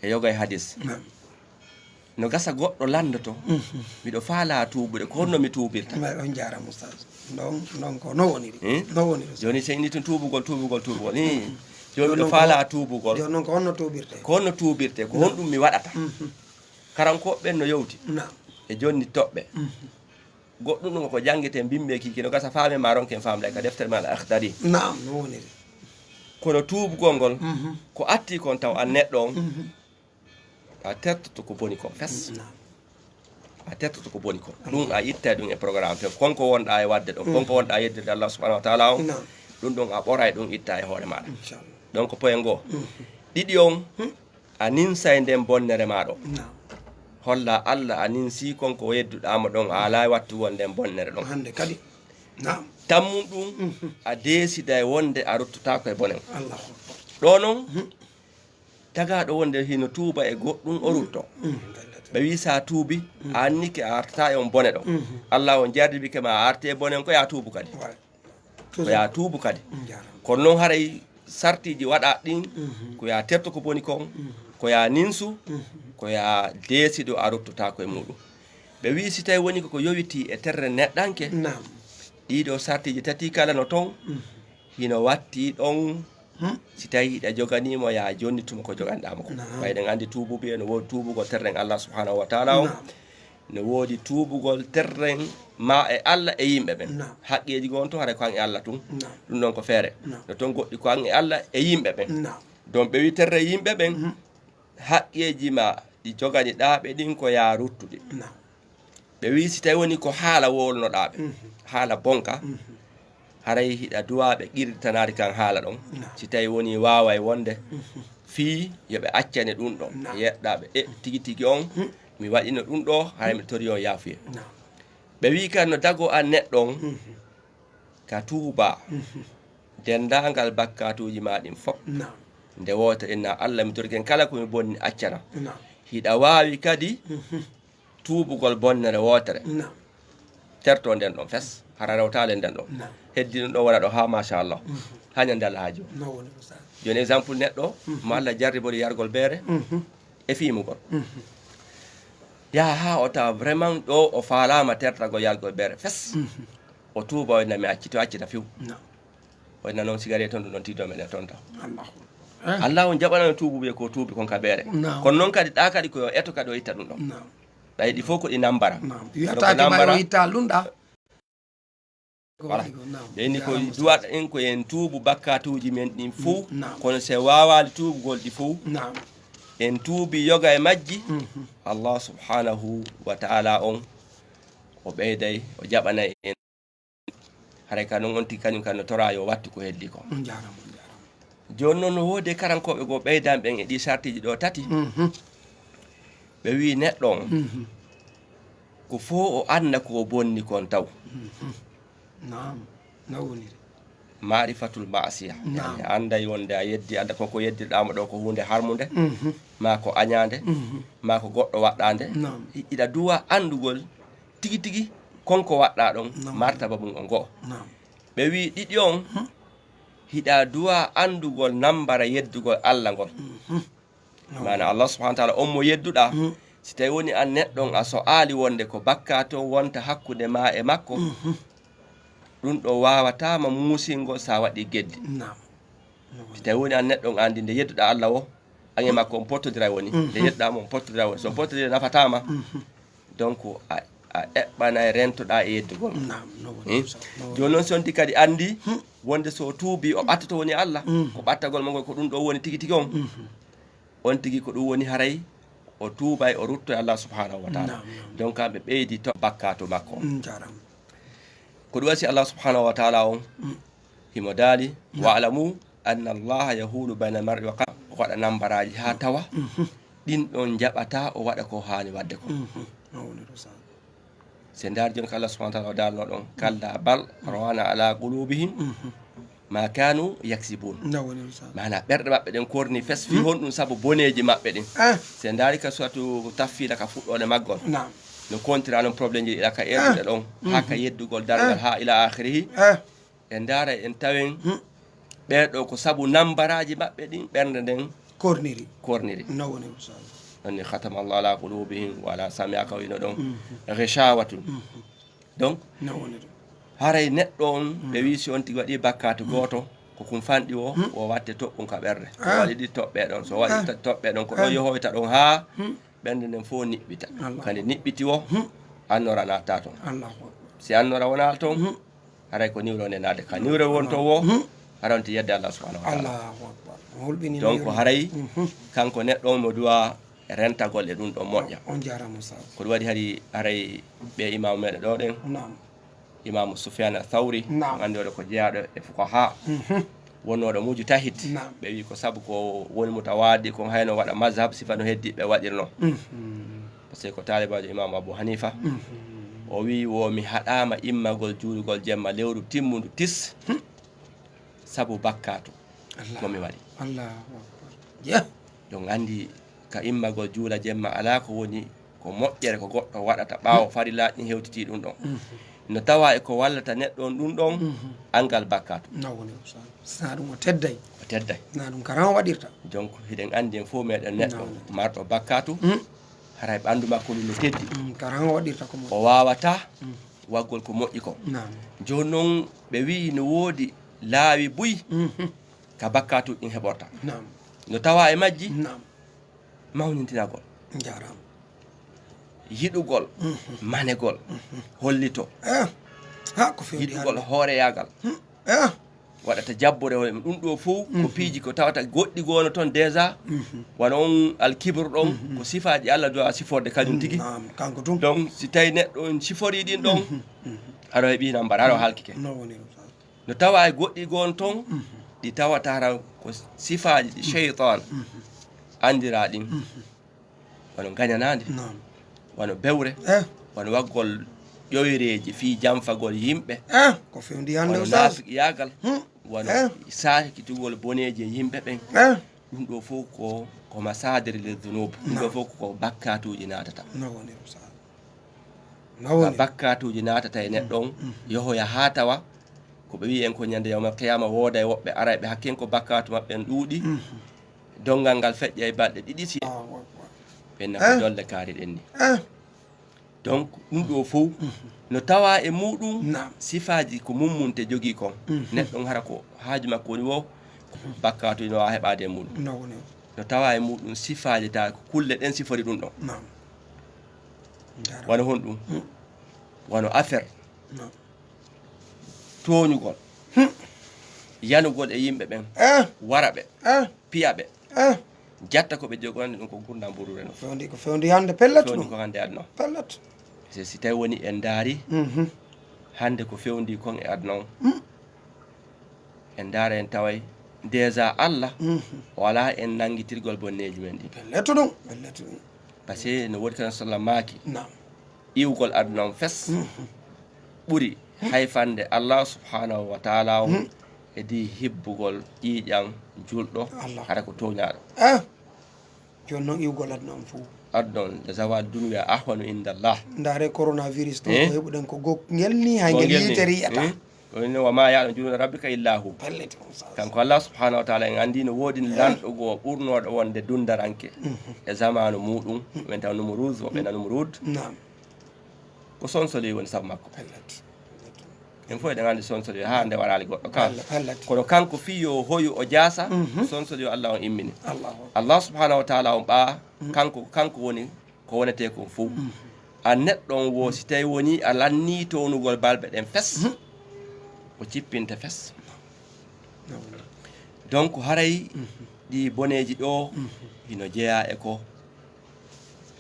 E yoga e hadis. Naam. No gasa goɗɗo lanndoto, miɗo faalaa tuubude, ko honno mi tuubirta? May on jaaraama, Oustaz. Non, non ko no woniri? Hmm? No woniri? Jooni sey ni tun tuubugol, tuubugol, tuubugol. Ni, jooni Jooni miɗo non ko faalaa tuubugol. Jooni non ko honno tuubirte? Ko honno tuubirte? Ko Naam. honɗum mi waɗata? Karankooɓe ɓen no yowti. Naam. E jonni toɓɓe. Goɗɗum ɗum ko janngeten, mbimmbe kiki no gasa faamen ma ronken faamde ka deftere ma Al Akhdari. Naam, no woniri. Kono tuubugol ngol, ko atti kon taw an neɗɗo on, a tertoto ko boni kon fes. Naam. A tertoto ko boni kon. Ɗum a ittay ɗum e programme ten. Kon ko wonɗa e waɗde ɗon, kon ko wonɗa e yeddirde Allah subhanahu wa ta'ala on. Naam. Ɗum ɗon a ɓoray ɗum itta e hoore maɗa. Inchallah. Donc point ngo. Ɗiɗi on, a ninsay nden bonnere ma ɗon. Naam. Holla Allah a ninsi kon ko yedduɗa mo ɗon, a alaa wattu won nden bonnere ɗon. Hannde kadi. Naam. Tammum ɗum, a deesiday wonde a ruttotaako e bone. Allahu akbar. Ɗo non, tagaaɗo wonde hino tuuba e goɗɗum o rutto. Ɓe wi sa tuubi, a annike a artata e on bone ɗon. Allah on jardibike ma a arte e bone on ko ya tuubu kadi. Ko ya tuubu kadi. Kono noon haray sartiiji waɗa ɗin, ko ya terto ko boni kon, ko ya ninsu, ko ya deesido a ruttotaako e muɗum. Ɓe wi si tawi woni ko ko yowiti e terre neɗɗanke, Naam. ɗiɗo sartiiji tati kala no ton, hino watti ɗon Hmm. Si tawi hiɗa joganii mo, yaa jonnitu mo ko joganiɗaa mo ko. Naam. Ɓay eɗen anndi tuubuɓe, no woodi tuubugol terren Allah subhanahu wa taala on. Naam. No woodi tuubugol terren ma e Allah e yimɓe ɓen. Naam. Haqqeeji goo on tun haray ko an e Allah tun. Naam. Ɗum ɗon ko feere. Naam. No ton goɗɗi ko an e Allah e yimɓe ɓen. Naam. Ɗon ɓe wi terre yimɓe ɓen. Mhm. Haqqeeji ma ɗi joganiɗaa ɓe ɗin ko yaa ruttuɗi. Naam. Ɓe wi si tawi woni ko haala wowlunoɗaa ɓe, mhm, haala bonka, mhm, haray hiɗa duwaa ɓe qirritanaade kan haala ɗon. Naam. Si tawi woni waaway wonde, mhm, fii yo ɓe accane ɗum ɗon. Naam. Yeɗɗaa ɓe, e, tigi tigi on, mhm, mi waɗino ɗum ɗo, haray mi torii on yaafuye. Naam. Ɓe wi kan no dagoo an neɗɗo on, mhm, ka tuubaa, mhm, denndaangal bakkaatuuji maa ɗin fof. Naam. Nde wootere, inna Allah, mi torike kala ko mi bonni, accana. Naam. Hiɗa waawi kadi, mhm, tuubugol bonnere wootere. Naam. Terto nden ɗon fes, hara rewtaale nden ɗon. Naam. Heddi ɗum ɗon wona ɗo haa machallah. Mhm. Haa ñande Allah haaju. No woni ko sa- Jooni exemple neɗɗo, mhm, mo Allah jarribori yargol beere, mhm, e fiimugol. Mhm. Yaha haa o tawa vraiment ɗo o faalaama tertagol yargol beere fes. Mhm. O tuuba, o inna mi acci, to accita few. Naam. O inna noon sigaret on, ɗum ɗon tiido meɗen toon taw. Allahu. Eh. Allah on jaɓanano tuubuɓe ko tuubi kon ka beere. Naam. Kono noon kadi ɗa kadi ko yo eto kadi o itta ɗum ɗon. Naam. Ɓay ɗi fof ko ɗi nambara. Naam. Kono ko wiyataake ɓay nambara o itta ɗum ɗa. Voilà. Naam. Ɓe inni ko duwaɗa en ko en tuubu bakkatuuji men ɗin fof. Naam. Kono si en waawaali tuubugol ɗi fof, naam, en tuubi yoga e majji, mhm, Allah subhanahu wa taala on o ɓeyday, o jaɓanay en. Haray ka non on tigi kañum kan no toraa yo wattu ko heddi ko. On jaaraama, on jaaraama. Jooni noon no woodi e karankooɓe goo ɓeydan ɓen e ɗii sartiiji ɗoo tati. Mhm. Ɓe wii neɗɗo on, mhm, ko fo o annda ko o bonni kon taw. Mhm. Naam, no woniri? Maarifatul maasiya. Naam. Yani a annday wonde a yeddi, annda ko ko yeddirɗaa mo ɗoo ko huunde harmunde, mhm, maa ko añaande, mhm, maa ko goɗɗo waɗɗaande. Naam. I-, iɗa duwa anndugol tigi tigi kon ko waɗɗaa ɗon, naam, martaba mum on go'o. Naam. Ɓe wii ɗiɗi on, hmm, hiɗa duwa anndugol nambara yeddugol Allah ngol. Mhm. Naam. Maana Allah subhanahu wa taala on mo yedduɗaa, hmm, si tawi woni an neɗɗo on a so'aali wonde ko bakkaatu on wonta hakkunde maa e makko, mhm, ɗum ɗo waawataama muusingol sa waɗi geddi. Naam. Naam. Si tawi woni an neɗɗo on anndi nde yedduɗaa Allah wo, an e makko on pottodiray woni, mhm, nde yedduɗaa mo on pottodiray woni. So on pottodiri nafataama, mhm, donc a, a eɓɓanay rentoɗaa e yeddugol. Naam, no woni. Hmm? Ɗum sa-, no woni. Jooni noon si on tigi kadi anndi, hmm, wonde so o tuubi o ɓattoto woni Allah, mhm, ko ɓattagol mo ngol ko ɗum ɗo woni tigi tigi on. Mhm. On tigi ko ɗum woni haray o tuubay, o rutto e Allah subhanahu wa taala. Naam, naam. Donc, kamɓe ɓeydi to bakkaatu makko. Mm, jaaraama. Ko ɗum wasi Allah subhanahu wa taala on, mm, himo daali, naam, "Wa'lamu anna Allaha yahulu bayna al-mar'i wa qalbi." O waɗa nambaraaji haa tawa, mhm, ɗin ɗon jaɓata o waɗa ko haani waɗde ko. Mhm. No woni ɗo sa- Si en ndaari jooni ko Allah subhanahu wa taala o daalno ɗon, "Kalla bal raana ala qulubihim ma kanu yaksibun." Nda woni ɗum sa- Maana ɓerɗe maɓɓe ɗen korni fes fii honɗum sabu boneeji maɓɓe ɗin. Ah. Si en ndaari ka suratu Taffiila ka fuɗɗoode maggol. Naam. No kontira non problème ji ɗiɗa ka erdude ɗon, haa ka yeddugol darngal, haa ila akhirihi. Ah. En ndaara en tawen, hmm, ɓee ɗoo ko sabu nambaraaji maɓɓe ɗin ɓernde nden korniri. Korniri. No woni ɗum sa- Ɗon ni, "Khatama Allahu ala qulubihim wa ala sam'ihim," ka wino ɗon, mhm, "ghishawatun." Mhm. Donc, no woni ɗum? Haray neɗɗo on, mhm, ɓe wii si on tigi waɗi bakkaatu, mhm, gooto, ko kum fanɗi o, mhm, o watte toɓɓum ka ɓernde. O, ah, waɗi ɗi toɓɓe ɗon. So o waɗi, ah, ta-, toɓɓe ɗon, ko ɗon, ah, yohoyta ɗon haa, hmm, ɓernde nden fof niɓɓita. Allah. Kadi niɓɓiti o, hmm, annora naata ton. Allahu akbar. Si annora wonaa ton, hmm, haray ko niwre woni naade ka niwre wonto wo, hmm, haray on ti yedde Allah subhanahu wa taala. Allahu akbar. O hulɓinii. Donc, haray, mhm, kanko neɗɗo on mo duwa rentagol e ɗum ɗon moƴƴa. On jaaraama sa- Ko ɗum waɗi hari haray ɓe imaamu meɗen ɗo ɗen. Naam. Imaamu Sufyaan Ath-Thawri, naam, anndi oɗo ko jeyaaɗo e fuqaha, mhm, wonnooɗo mujtahid. Naam. Ɓe wi ko sabu ko woni mutawaadi kon hayno waɗa mazhab sifa no heddi ɓe waɗirno. Mhm. Parce que ko taalibaajo imaamu Abu Hanifa, mhm, o wi wo mi haɗaama immagol juulugol jemma lewru timmundu tis, hmm, sabu bakkaatu, Allah, mo mi waɗi. Allahu akbar. Yah. Ɗon anndi ka immagol juula jemma alaa ko woni ko moƴƴere ko goɗɗo waɗata ɓaawo, hmm, farillaaji ɗin hewtitii ɗum ɗon. Mhm. No tawa e ko wallata neɗɗo on ɗum ɗon, mhm, anngal bakkaatu. No woni ɗum sa-, sinaa ɗum o tedday. O tedday. Sinaa ɗum karan o waɗirta. Donc, hiɗen anndi en fof meɗen neɗɗo, no woni, marɗo bakkaatu, hmm, haray ɓanndu makko ndun no teddi. Hmm, karan o waɗirta ko moƴƴi. O waawataa, hmm, waggol ko moƴƴi ko. Naam. Jooni non ɓe wi'i no woodi laawi buy, mhm, ka bakkatuuji ɗin heɓorta. Naam. No tawa e majji, naam, mawnintinagol, njaaraama, yiɗugol, mhm, manegol, mhm, hollito, eh, ha ko fewndi yiɗugol hannde, hooreyaagal. Hmm. Eh. Waɗata jabbore hoore mum. Ɗum ɗo fof ko, mhm, piiji ko tawata goɗɗi goono toon déjà, mhm, wano on alkibru ɗon, mhm, ko sifaaji Allah duwa siforde kañum tigi. Naam, kanko tun. Donc, si tawi neɗɗo on sifori ɗin ɗon, mhm, mhm, haɗo heɓi nambar, haɗo, mhm, halkike. No woni ɗum. No tawa e goɗɗi goon toon, mhm, ɗi tawata hara ko sifaaji ɗi, mhm, seytaan, mhm, anndira ɗin. Mhm. Wano ngañanaandi, naam, wano bewre, eh, wano waggol ƴoyreeji fii janfagol yimɓe, eh, ko fewndi hannde, wano ustaas, naafiqiyaagal, hmm, wano, eh, saakitugol boneeji e yimɓe ɓen. Eh. Ɗum ɗo fof ko, ko masaadir le dunub. Ɗum ɗo, naam, fof ko bakkatuuji naatata. No woni, ustaas. No woni. Ka bakkatuuji naatata e neɗɗo on, mhm, yohoya haa tawa ko ɓe wi'i en ko ñande yawmal qiyaama wooda e woɓɓe arayɓe hakken ko bakkatu maɓɓe en ɗuuɗi. Mhm. Donngal ngal feƴƴa e balɗe ɗiɗi si. Allahu akbar. Ɓen na ko, eh, dolle kaari ɗen ni. Eh. Donc, ɗum ɗo fof, mhm, no tawa e muɗum, naam, sifaaji ko mummunte jogii kon. Mhm. Neɗɗo on hara ko haaju makko woni wo, bakkatu ina waawa heɓaade e muɗum. No woni. No tawa e muɗum sifaaji tawa ko kulle ɗen sifori ɗum ɗon. Naam. Njaaraama. Wano honɗum? Hmm. Wano affaire. Naam. Tooñugol. Hmm. Yanugol e yimɓe ɓen. Eh. Wara ɓe. Eh. Piya ɓe. Eh. Jatta ko ɓe joganii ɗum ko ngurndan mburuure no. Fewndi, ko fewndi hannde pellet. Fewndi ɗum ko hannde aduna. Pellet. Si, si tawi woni en ndaari, mhm, hannde ko fewndi kon e aduna on. Hmm. En ndaara en taway déjà Allah, mhm, o alaa en nanngitirgol bonneeji men ɗin. Pellet ɗum, pellet ɗum. Parce que no woodi kan sallam maaki. Naam. Iwgol aduna on fes, mhm, ɓuri, mhm, hayfande Allah subhanahu wa taala on, mhm, e di hibbugol ƴiiƴan julɗo, Allah, hara ko tooñaaɗo. Ah. Jooni noon iwgol aduna on fof. Aduna on, le zawal dunya ahwanu inda Allah. Ndaare coronavirus ɗo, eh, ko heɓuɗen ko gok ngel ni, hay ngel ni, ngel yitere yi'ata. Hmm? Ko woni, "Wa ma ya'lamu junuda rabbika illa hu." Pellet, on sa-, kanko Allah subhanahu wa taala, en anndi no woodi, eh, lanɗo goo ɓurnooɗo wonde dundaranke, mhm, e zamaanu muɗum, mhm, ɓen taw Numuruz, woɓɓe na Numurud. Naam. Ko sonsoloy woni sabu makko. Pellet. En fof eɗen anndi sonsoloy haa nde waraali goɗɗo kala. Pellet, pellet. Kono kanko fii yo hoyu o jaasa, mhm, sonsoloy Allah on immini. Allahu akbar. Allah subhanahu wa taala on ɓaa, mhm, kanko, kanko woni ko wonetee kon fof. Mhm. An neɗɗo on wo, si tawi woni a lannii townugol balɓe ɗen fes, mhm, o cippinte fes. Naam. Donc, haray, mhm, ɗi boneeji ɗo, mhm, hino jeyaa e ko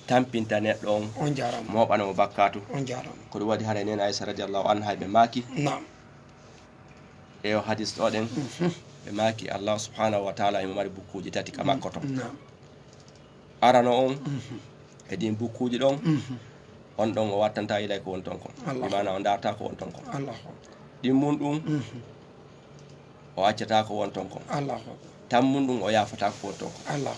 tampinta neɗɗo on, on jaaraama, mooɓana mo bakkatu. On jaaraama. Ko ɗum waɗi haray nena Aisha radiyallahu anha ɓe maaki. Naam. E o hadis ɗo ɗen, mhm, ɓe maaki Allah subhanahu wa taala himo mari bukkuuji tati ka, mm, makko ton. Naam. Arano on, mhm, e ɗin bukkuuji ɗon, mhm, on ɗon o wattanta ilay ko woni ton kon. Allah. Bi maana o ndaarta ko woni ton kon. Allah. Ɗimmun ɗum, mhm, o accata ko woni ton kon. Allah. Tammun ɗum o yaafata ko woni ton kon. Allah.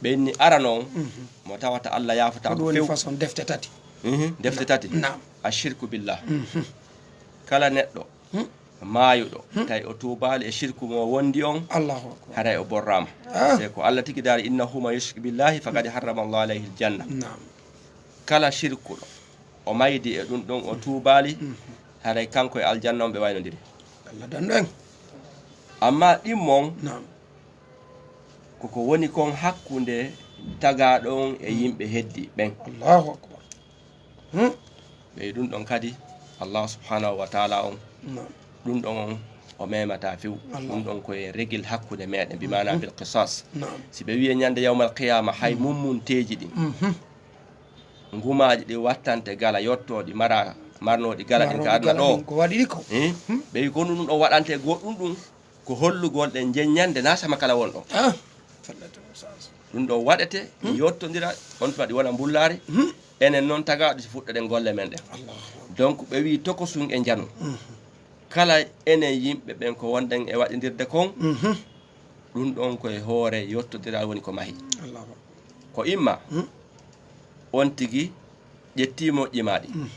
Ɓe inni arano on, mhm, mo tawata Allah yaafata ko ɗum woni few. Façon defte tati. Mhm, defte tati. Naam. Ashirku billah. Mhm. Kala neɗɗo, hmm, maayuɗo, hmm, tawi o tuubaali e shirku mo wondi on, Allahu akbar, haray o borraama. Ah. C'est ko Allah tigi daali, "Innahu man yushrik billahi faqad harrama Allahu alayhi aljanna." Naam. Kala shirkuɗo, o maydi e ɗum ɗon, o tuubaali, hmm, haray kanko e aljanna on ɓe waynodiri. Allah dandu en. Amma ɗimmon, naam, koko woni kon hakkunde tagaaɗo on e, hmm, yimɓe heddi ɓen. Allahu akbar. Hmm? Ɓey ɗum ɗon kadi, Allah subhanahu wa taala on, naam, ɗum ɗon on o memata few. Allah. Ɗum ɗon ko e régil hakkunde meɗen, bi maana, mhm, bil qisas. Naam. Si ɓe wiye ñande yawmal qiyama, hay, mhm, mummunteeji ɗin, mhm, ngumaaji ɗi wattante gala, yotto ɗi mara, marnooɗi gala ɗin ka, marnooɗi aduna gala ɗo, ɗin ko waɗi ɗi ko. Eh? Hmm? Ɓe wi ko ɗum ɗon waɗante goɗɗum ɗum. Ko hollugol ɗen njeññande na sama kala won ɗon. Ah, fellete mo sens. Ɗum ɗo waɗete, hmm, yottondira, on tuma ɗi wona mbullaari. Hmm. Enen noon tagaaɗo si fuɗɗoɗen golle men ɗen. Allahu akbar. Donc, ɓe wi tokosun e njanu. Mhm. Kala enen yimɓe ɓen ko wonɗen e waɗindirde kon, mhm, ɗum ɗon ko e hoore yottondiral woni ko mahi. Allahu akbar. Ko imma, hmm, on tigi ƴetti moƴƴi ma ɗi. Mhm.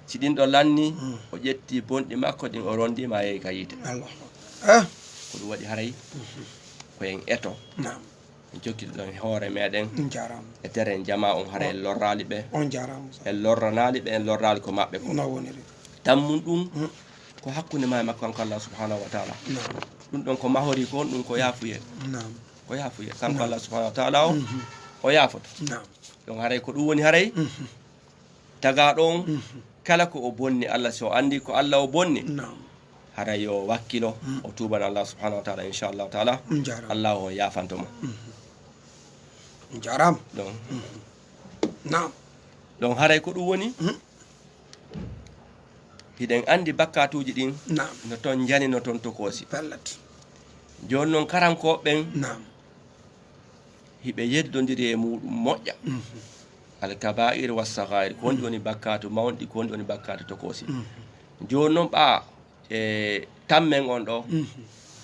Si ɗin ɗo lanni, mm, o ƴetti bonɗi makko ɗin, o rondi ma, yehi ka yiite. Allah. Eh? Ko ɗum waɗi haray, mhm, ko en eto. Naam. En jokkito ɗon hoore meɗen. Njaaraama. E tere en jama on, haray en lorraali ɓe. On njaaraama. En lorranaali ɓe, en lorraali ko maɓɓe ko. No woniri. Tammun ɗum, mm, ko hakkunde ma e makko kanko Allah subhanahu wa taala. Naam. Ɗum ɗon ko mahori ko on, ɗum ko yaafuye. Naam. Ko yaafuye. Kanko Naam. Allah subhanahu wa ta'ala o, Mhm. o yaafoto. Naam. Ɗon haray ko ɗum woni haray. Mhm. Tagaɗo on, Mhm. kala ko o bonni Allah, si o anndi ko Allah o bonni, Naam. haray yo wakkilo, Mm. o tuubana Allah subhanahu wa ta'ala, inshallah ta'ala. On jaaraama. Allah o yaafanto mo. Mhm. On jaaraama. Ɗon. Mhm. Naam. Ɗon haray ko ɗum woni. Mhm. Hiɗen anndi bakkatuuji ɗin Naam. no ton njani, no ton tokoosi. Pellet. Jooni non karankooɓe ɓen Naam. hiɓe yeddondiri e muɗum moƴƴa. Mhm. Alkaba'ir wa sagair, ko woni woni bakkatu mawɗi, ko woni woni bakkatu tokoosi. Mhm. Jooni non ɓa e tammen on ɗo Mhm.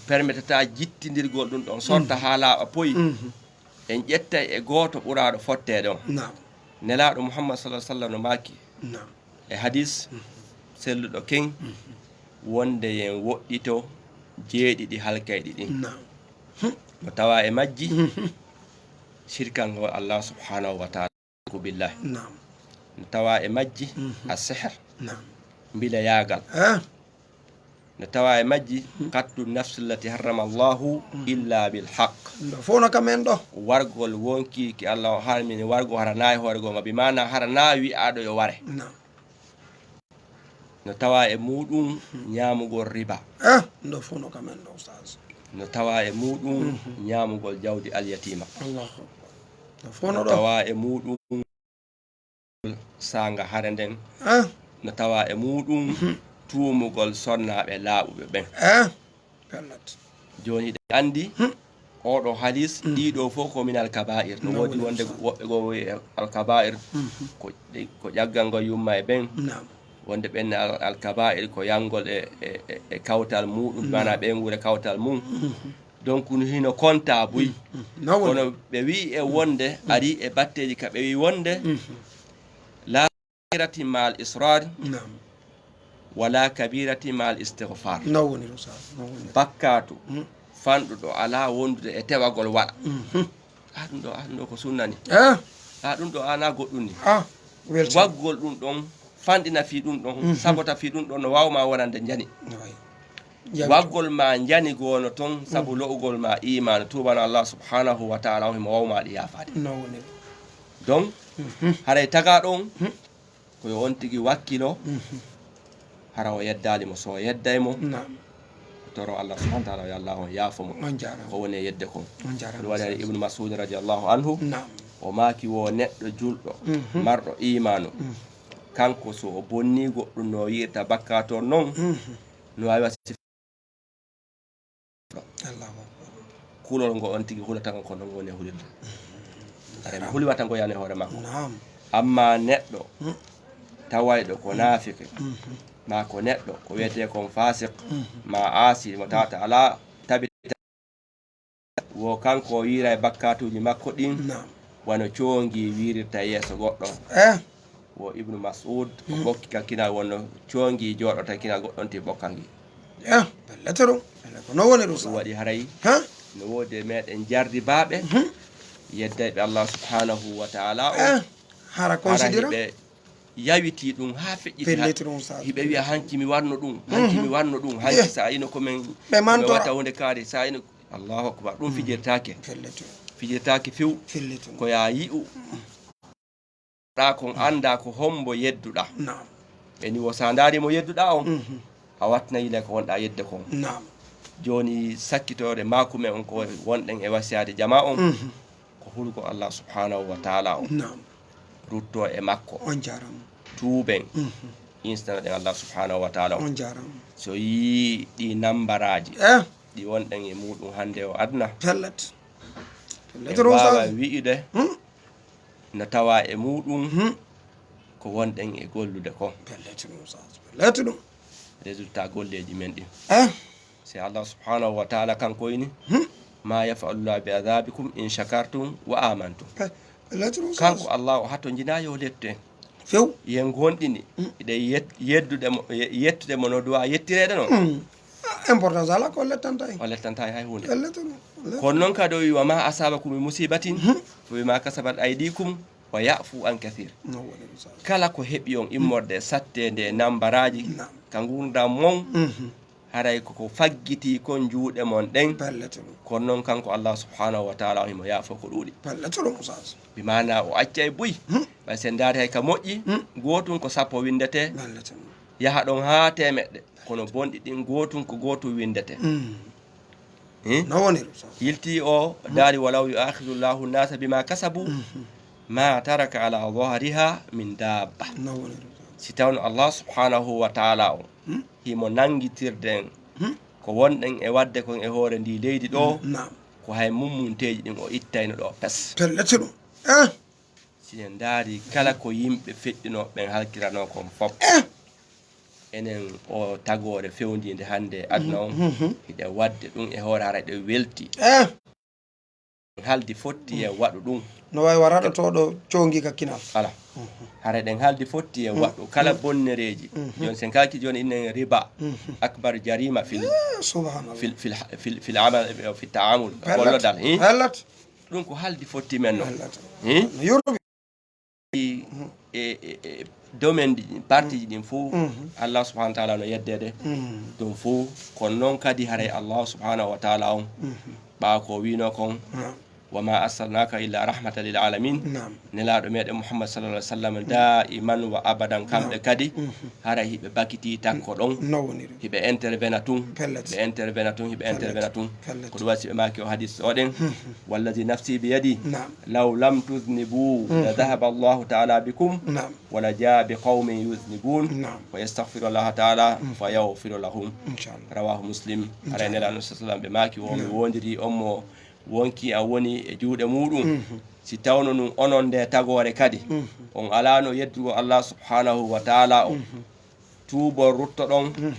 permetata jittindirgol ɗum ɗon sorta Mhm. haa laaɓa poyi. Mhm. En ƴettay e gooto ɓuraaɗo fotteede on. Naam. Nelaaɗo Muhammad sallallahu alaihi wasallam no maaki Naam. e hadis Mhm. selluɗo ken Mhm. wonde yen woɗɗito jeeɗiɗi halkayɗi ɗin. Naam. No tawa e majji Mhm. shirkangol Allah subhanahu wa ta'ala. Ko billahi. Naam. No tawa e majji Mhm. as-sihr, Naam. mbilayaagal. Eh? No tawa e majji Mhm. qatlu nafsi allati harrama Allahu Mhm. illa bil haqq. Ɗo fof no kam en ɗo. Wargol wonki ki Allah o harmini wargo hara na e hoore gonga, bi maana hara na wi'aaɗo yo ware. Naam. No tawa e muɗum Mhm. ñaamugol riba. Eh, ɗo fof no kam en ɗo, Oustaz. No tawa e muɗum Mhm. ñaamugol jawdi alyatima. Allahu Akbar. Ɗo fof no No ɗo. tawa e muɗum saanga hare nden. Eh, No tawa e muɗum Mhm. tuumugol sonnaaɓe laaɓuɓe ɓen. Eh, pellet. Jooni hiɗen anndi Hmm. oɗo hadis, Hmm. ɗiɗo fof ko minal kaba'ir. No No woodi woni wonde sa- woɓɓe goo wi'i al kaba'ir Mhm. ko ɗi, ko ƴaggango yumma e ɓen. Naam. Wonde ɓen al, al kaba'ir ko yangol e, e, e, e kawtal muɗum, Mhm. maana ɓen wure kawtal mum. Mhm. Donc no hino konta buy. Mhm. No woni. Kono ɓe wi'i e wonde, Mhm. ari e batteeji ka ɓe wi'i wonde, Mhm. la kabirati ma'al israr, Naam. wala kabirati ma'al istighfar. No woni ɗum sa, no woni. Bakkatu Hmm. fanɗuɗo ala wondude e tewagol waɗa. Mhm. A ɗum ɗo, a ɗum ɗo ko sunna ni. Eh? A ɗum ɗo ana goɗɗum ni. Ah, welcome. Waggol ɗum ɗon, fanɗina fii ɗum ɗon, Mhm. sabota fii ɗum ɗon, no waawma wonande njani. Waay. Yamito. Waggol ma njani goono ton, sabu Mhm. lo'ugol ma iimaanu, tuubana Allah subhanahu wa ta'ala, on himo waawma ɗi yaafaade. No woni. Donc, Mhm. haray tagaa ɗon, Mhm. ko yo on tigi wakkilo, Mhm. hara o yeddaali mo, so o yedday mo, Naam. o toro Allah subhanahu wa ta'ala, yo Allah on yaafo mo. On jaaraama. Ko woni e yedde kon. On jaaraama, Ɗum waɗi hari Ustaz. Ibnu Mas'ud radiyallahu anhu, Naam. o maaki wo neɗɗo julɗo, Mhm. marɗo iimaanu. Mhm. Kanko so o bonni goɗɗum no yi'irta bakkaatu on non, Mhm. no waawi wasi Allahu Akbar. Kulol ngo on tigi hulata ngo ko non woni e hulirde. Hara mi huliwata ngo yani hoore makko. Naam. Amma neɗɗo Hmm. tawayɗo ko naafiki, Mhm. ma ko neɗɗo ko wiyetee kon faasiq, Mhm. ma aasi mo tawata alaa tabita, wo kanko o yiira e bakkaatuuji makko ɗin, Naam. wano coongi wiirirta yeeso goɗɗo. Eh? Wo Ibnu Mas'ud, o Hmm. ɓokki ka kinal wonno coongi jooɗota kinal goɗɗon ti ɓokka ngi. Eh, pellet ɗum. Pellet ko non woni ɗum Ɗum sa. waɗi haray Ha? no woodi e meɗen jarribaaɓe, Hmm. yeddayɓe Allah subhanahu wa ta'ala o. Eh, hara Hara considéra? hiɓe yawiti ɗum haa feƴƴiti Pellet haa ɗum sa. hiɓe wiya hanki mi wanno ɗum, hanki Mhm. mi wanno ɗum, hanki Eh. sa ino ko men Ɓe ko men mantora. watta hunde kaari, sa ino Allahu akbar, ɗum Hmm. fijirtaake. Pellet ɗum. Fijirtaake few. Pellet ɗum. Ko yaa yi'u. Ɗa kon annda ko hombo yedduɗa. Naam. Ɓe ni wo sa ndaari mo yedduɗa on, Mhm. a wattinay yila ko wonɗa yedde kon. Naam. Jooni sakkitoore maaku men on ko wonɗen e wasiyaade jamaa on, Mhm. ko hulgo Allah subhanahu wa ta'ala on. Naam. Rutto e makko. On jaaraama. Tuuben. Mhm. Instanoɗen Allah subhanahu wa ta'ala on. On jaaraama. So yii ɗi nambaraaji, Eh. ɗi wonɗen e muɗum hannde o aduna. Pellet. Pellet En ɗum waawa sa. wi'ude Hmm? no tawa e muɗum Hmm. ko wonɗen e gollude ko. Pellet ɗum sa. Pellet ɗum. Résultat golleeji men ɗin. Eh? Si Allah subhanahu wa ta'ala kanko ini, Hmm. "Ma yaf'alullahu bi adhabikum in shakartum wa amantum." Pe-, pellet ɗum sa. Kanko Allah o hatonjina yo lettu en. Few. Yen gonɗini, Hmm. ɗe yet-, yeddude mo, ye-, yettude mo no duwa yettireede non. Hmm. Ah, importance ala ko lettanta en. O lettanta en hay hunde. Pellet ɗum. Pellet. Kono non kadi o wi, "Wa ma asabakum min musibatin, Hmm. fa bima kasabat aydikum, wa ya'fu an kathir." No woni ɗum sa. Kala ko heɓi on immorde e sattede e nambaraaji Naam. ka ngurdam mon, Mhm. haray koko faggitii kon juuɗe mon ɗen. Pellet ɗum. Kono noon kanko Allah subhanahu wa taala on himo yaafoo ko ɗuuɗi. Pellet ɗum, Oustaz. Bi maana o accay buy. Hmm. Ɓay sen ndaari hay ka moƴƴi, hmm, gootun ko sappo winndetee. Pellet ɗum. Yaha ɗon haa teemeɗɗe. Kono bonɗi ɗin gootun ko gootun winndetee. Hmm. Hmm? No woniri, Oustaz? Yilti o, hmm, daari, "Walaw yu'akhidhu Allahu nnasa bima kasabu, mhm, ma taraka ala dhahriha min dabba." No woniri, Oustaz? Si tawno Allah subhanahu wa taala on, hmm, himo nangitirden, hmm, ko wonɗen e waɗde kon e hoore ndi leydi ɗo, hmm, naam, ko hay mummunteeji ɗin o ittayno ɗo fes. Pellet ɗum. Eh? Si en ndaari kala ko yimɓe feƴƴinooɓe ɓen halkiranoo kon fof, eh, enen o tagoore fewndiinde hannde e aduna on, mhm, hiɗen waɗde ɗum e hoore, hara eɗen welti. Eh. Haldi fotti e, mm, waɗu ɗum. No waawi wa raɗotooɗo coongi ka kinal. Ala. Mhm. Hara eɗen haldi fotti e, mm, waɗu kala, mm, bonnereeji. Mhm. Jooni sen kalki jooni innen riba. Mhm. Akbar jarima fil, eh, subhanallah, fil, fil, fil, fil amal, fil ta'amul. Pellet. Gollodal, eh? Pellet. Ɗum ko haldi fotti men noon. Pellet. Eh? No yurbi. E, e, e domaine ji ɗin, partie ji ɗin fof, mhm, Allah subhanahu wa taala no yeddeede, mhm, ɗum fof. Kono noon kadi haray Allah subhanahu wa taala on, mhm, ɓaawo ko wiino kon, naam, "Wa ma arsalnaka illa rahmatan lil alamin." Naam. Nelaaɗo meɗen Muhammad sallallahu alaihi wa sallam, mhm, daiman wa abadan, kamɓe, naam, kadi, mhm, haray hiɓe bakitii takko ɗon. No woniri. Hiɓe intervena tun. Pellet. Hiɓe intervena tun, hiɓe, pellet, intervena tun. Pellet. Ko ɗum waɗi si ɓe maaki o hadis o ɗen. Hmm. Walladi nafsi bi yadi. Naam. Law lam tudnibu, hmm, la dhahaba Allahu taala bikum. Naam. Wala jaa bi qawmin yudhnibun. Naam. Wa yastaghfiru Allaha taala, hmm, fa yaghfiru lahum. Inchallah. Rawahu Muslim. Inchallah. Haray Nelaaɗo sallam ɓe maaki o, naam, mi wondiri on mo wonki a woni e juuɗe muɗum. Mhm. Si tawno ɗum onon nde tagoore kadi, mhm, on alaano yeddugol Allah subhanahu wa taala o, mhm, tuubon ruttoɗon, mhm,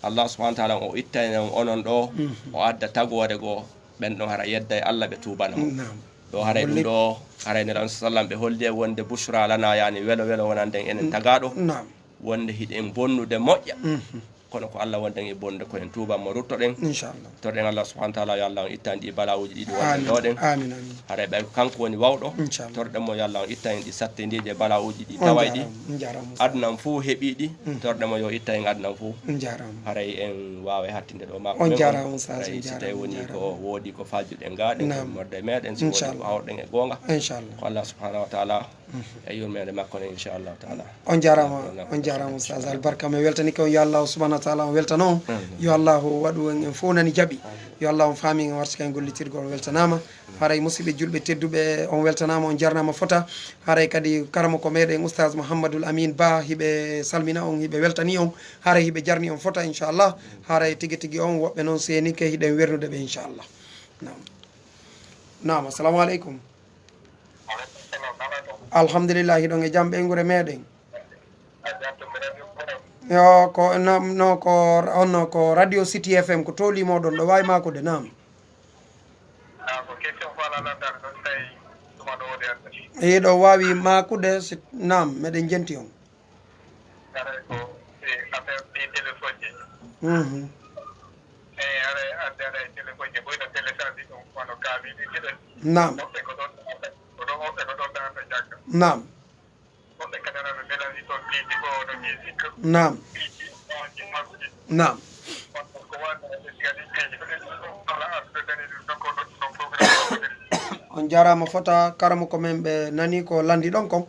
Allah subhanahu wa taala o ittayna on onon ɗo, mhm, o adda tagoore goo, ɓen ɗon hara yedda e Allah ɓe tuubana mo. Naam. Ɗo haray ɗum ɗo, haray Nelaaɗo sallam ɓe holli e wonde bushra lana, yani welo welo wonande en enen, mm, tagaaɗo, naam, wonde hiɗen bonnude moƴƴa. Mhm. Kono ko Allah wonde en e bonde ko en tuuban mo ruttoɗen. Inchallah. Torɗen Allah subhanahu wa taala yo Allah on ittan ɗi balawuji ɗiɗi wonde, amin, ɗo ɗen. Amin, amin. Haray ɓay ko kanko woni wawɗo. Inchallah. Torɗen mo yo Allah on ittan en ɗi sattindiiji e balawuji ɗi, on tawayɗi, jarama, on jarama, Oustaz, aduna on fof heɓi ɗi. Mm. Torɗen mo yo itta en aduna on fof. On jarama. Haray en waawa hattinde ɗo makko. On men on. Jarama, Oustaz, haray on si jarama, tawi on woni jarama. Ko woodi ko faaljuɗen ga ɗen, naam, morde meɗen, si woodi ko, inchallah, hawrɗen e goonga. Inchallah. Ko Allah subhanahu wa taala. Mhm. E yurmeende makko ne, inchallahu taala. On jarama, on jarama, Oustaz. Albarka, mi weltanike on. Yo Allahu subhanahu wa taala on weltano on. Amin. Yo Allahu waɗu en, en fof nani jaɓi. Amin. Yo Allah on faami en, warti ka en gollitirgol, on weltanama. Amin. Haray musidɓe julɓe tedduɓe, on weltanama, on jarnama fota. Haray kadi karamoko meɗen Oustaz Mouhamadoul Amine Ba, hiɓe salmina on, hiɓe weltani on. Haray hiɓe jarni on fota, inchallah. Haray tigi tigi on, woɓɓe noon seenike, hiɗen wernude ɓe, inchallah. Naam. Naam, assalamu aleykum. Alhamdulillah, hiɗon e jam ɓeynguure meɗen. Yo, ko, no, no, ko, on no, ko Radio City F M, ko tooli moɗon, ɗo waawi maakude, naam. Hiɗo waawi maakude, si, naam, meɗen jenti on. Haray ko, e, affaire ɗi téléphone ji. Mhm. Eyi, haray ande haray téléphone ji, boyno télécharge ɗum, kono kaamiiji ɗiɗo. Naam. Woɓɓe ko ɗon, ko ɗon, woɓɓe ko ɗon darata jagga. Naam. Woɓɓe kadi ana melawi toon piiji ko no musique. Naam. Piiji, piiji, piiji. Naam. Kono ko wano e ɓe siga ɗin piiji, ko ɗen ɗum ɗon ala arsude dani ɗum ɗon ko ɗon ɗum ɗon programme ko ɗen. On jarama fota, karamoko men ɓe nani ko landi ɗon kon.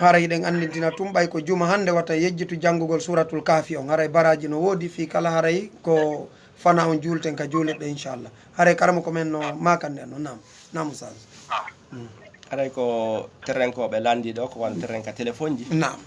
Haray hiɗen anndintina tun ɓay ko juma hannde wata yejjitu janngugol Suuratul Kahfi on. Haray baraaji no woodi fii kala haray ko fana on juulten ka juulirɗe, inchallah. Haray karamoko men no maakande no, naam. Naam, Oustaz. Mm. Haray ko terrenkooɓe lanndi ɗo, ko wano terren ka téléphone ji. Naam.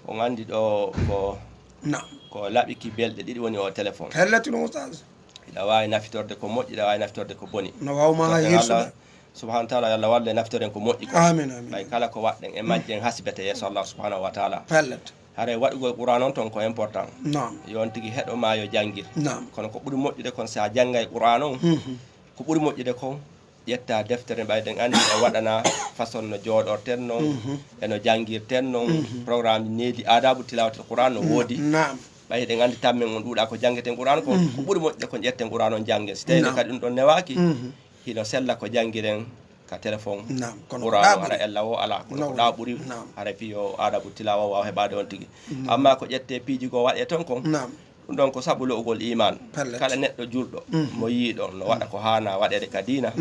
On anndi ɗo ko, naam, ko laɓiki belɗe ɗiɗi woni o téléphone. Hellati ɗum, Oustaz. Hiɗa waawi nafitorde ko moƴƴi, hiɗa waawi nafitorde ko boni. No waaw ma ha hirsude. Subhanahu wa taala, yo Allah wallu en nafitoren ko moƴƴi ko. Amin, amin. Ɓay kala ko waɗɗen e majje en hasibete yeeso Allah subhanahu wa taala. Pellet. Haray waɗugol Qur'an on ton ko important. Naam. Yo on tigi heɗo ma yo janngir. Naam. Kono ko ɓuri moƴƴude kon si a janngay Qur'an on, mhm, ko ɓuri moƴƴude kon ƴetta deftere ɓay ɗen anndi e waɗana façon no jooɗorten non, mhm, e no janngirten non, mhm, programme needi adabu tilawatul Qur'an no, mm, woodi. Naam. Ɓay ɗen anndi tammen on ɗuuɗa ko janngeten Qur'an kon, mhm, ko ɓuri moƴƴude kon ƴetten Qur'an on janngen. Si tawi, naam, kadi ɗum ɗon newaaki, mhm, hino sella ko janngiren ka téléphone. Naam, kono ko Qur'an ɗa o, ɓuri. Hara ella o alaa, kono ko, naam, ɗa ɓuri. Naam. Hara fii yo adabu tilawa waawa heɓaade on tigi. Naam. Amma ko ƴette piiji goo waɗe ton kon, naam, Ɗum ɗon ko sabu lo'ugol iman. Pellet. Kala neɗɗo julɗo, mo yii ɗon no waɗa ko haana waɗeede ka diina,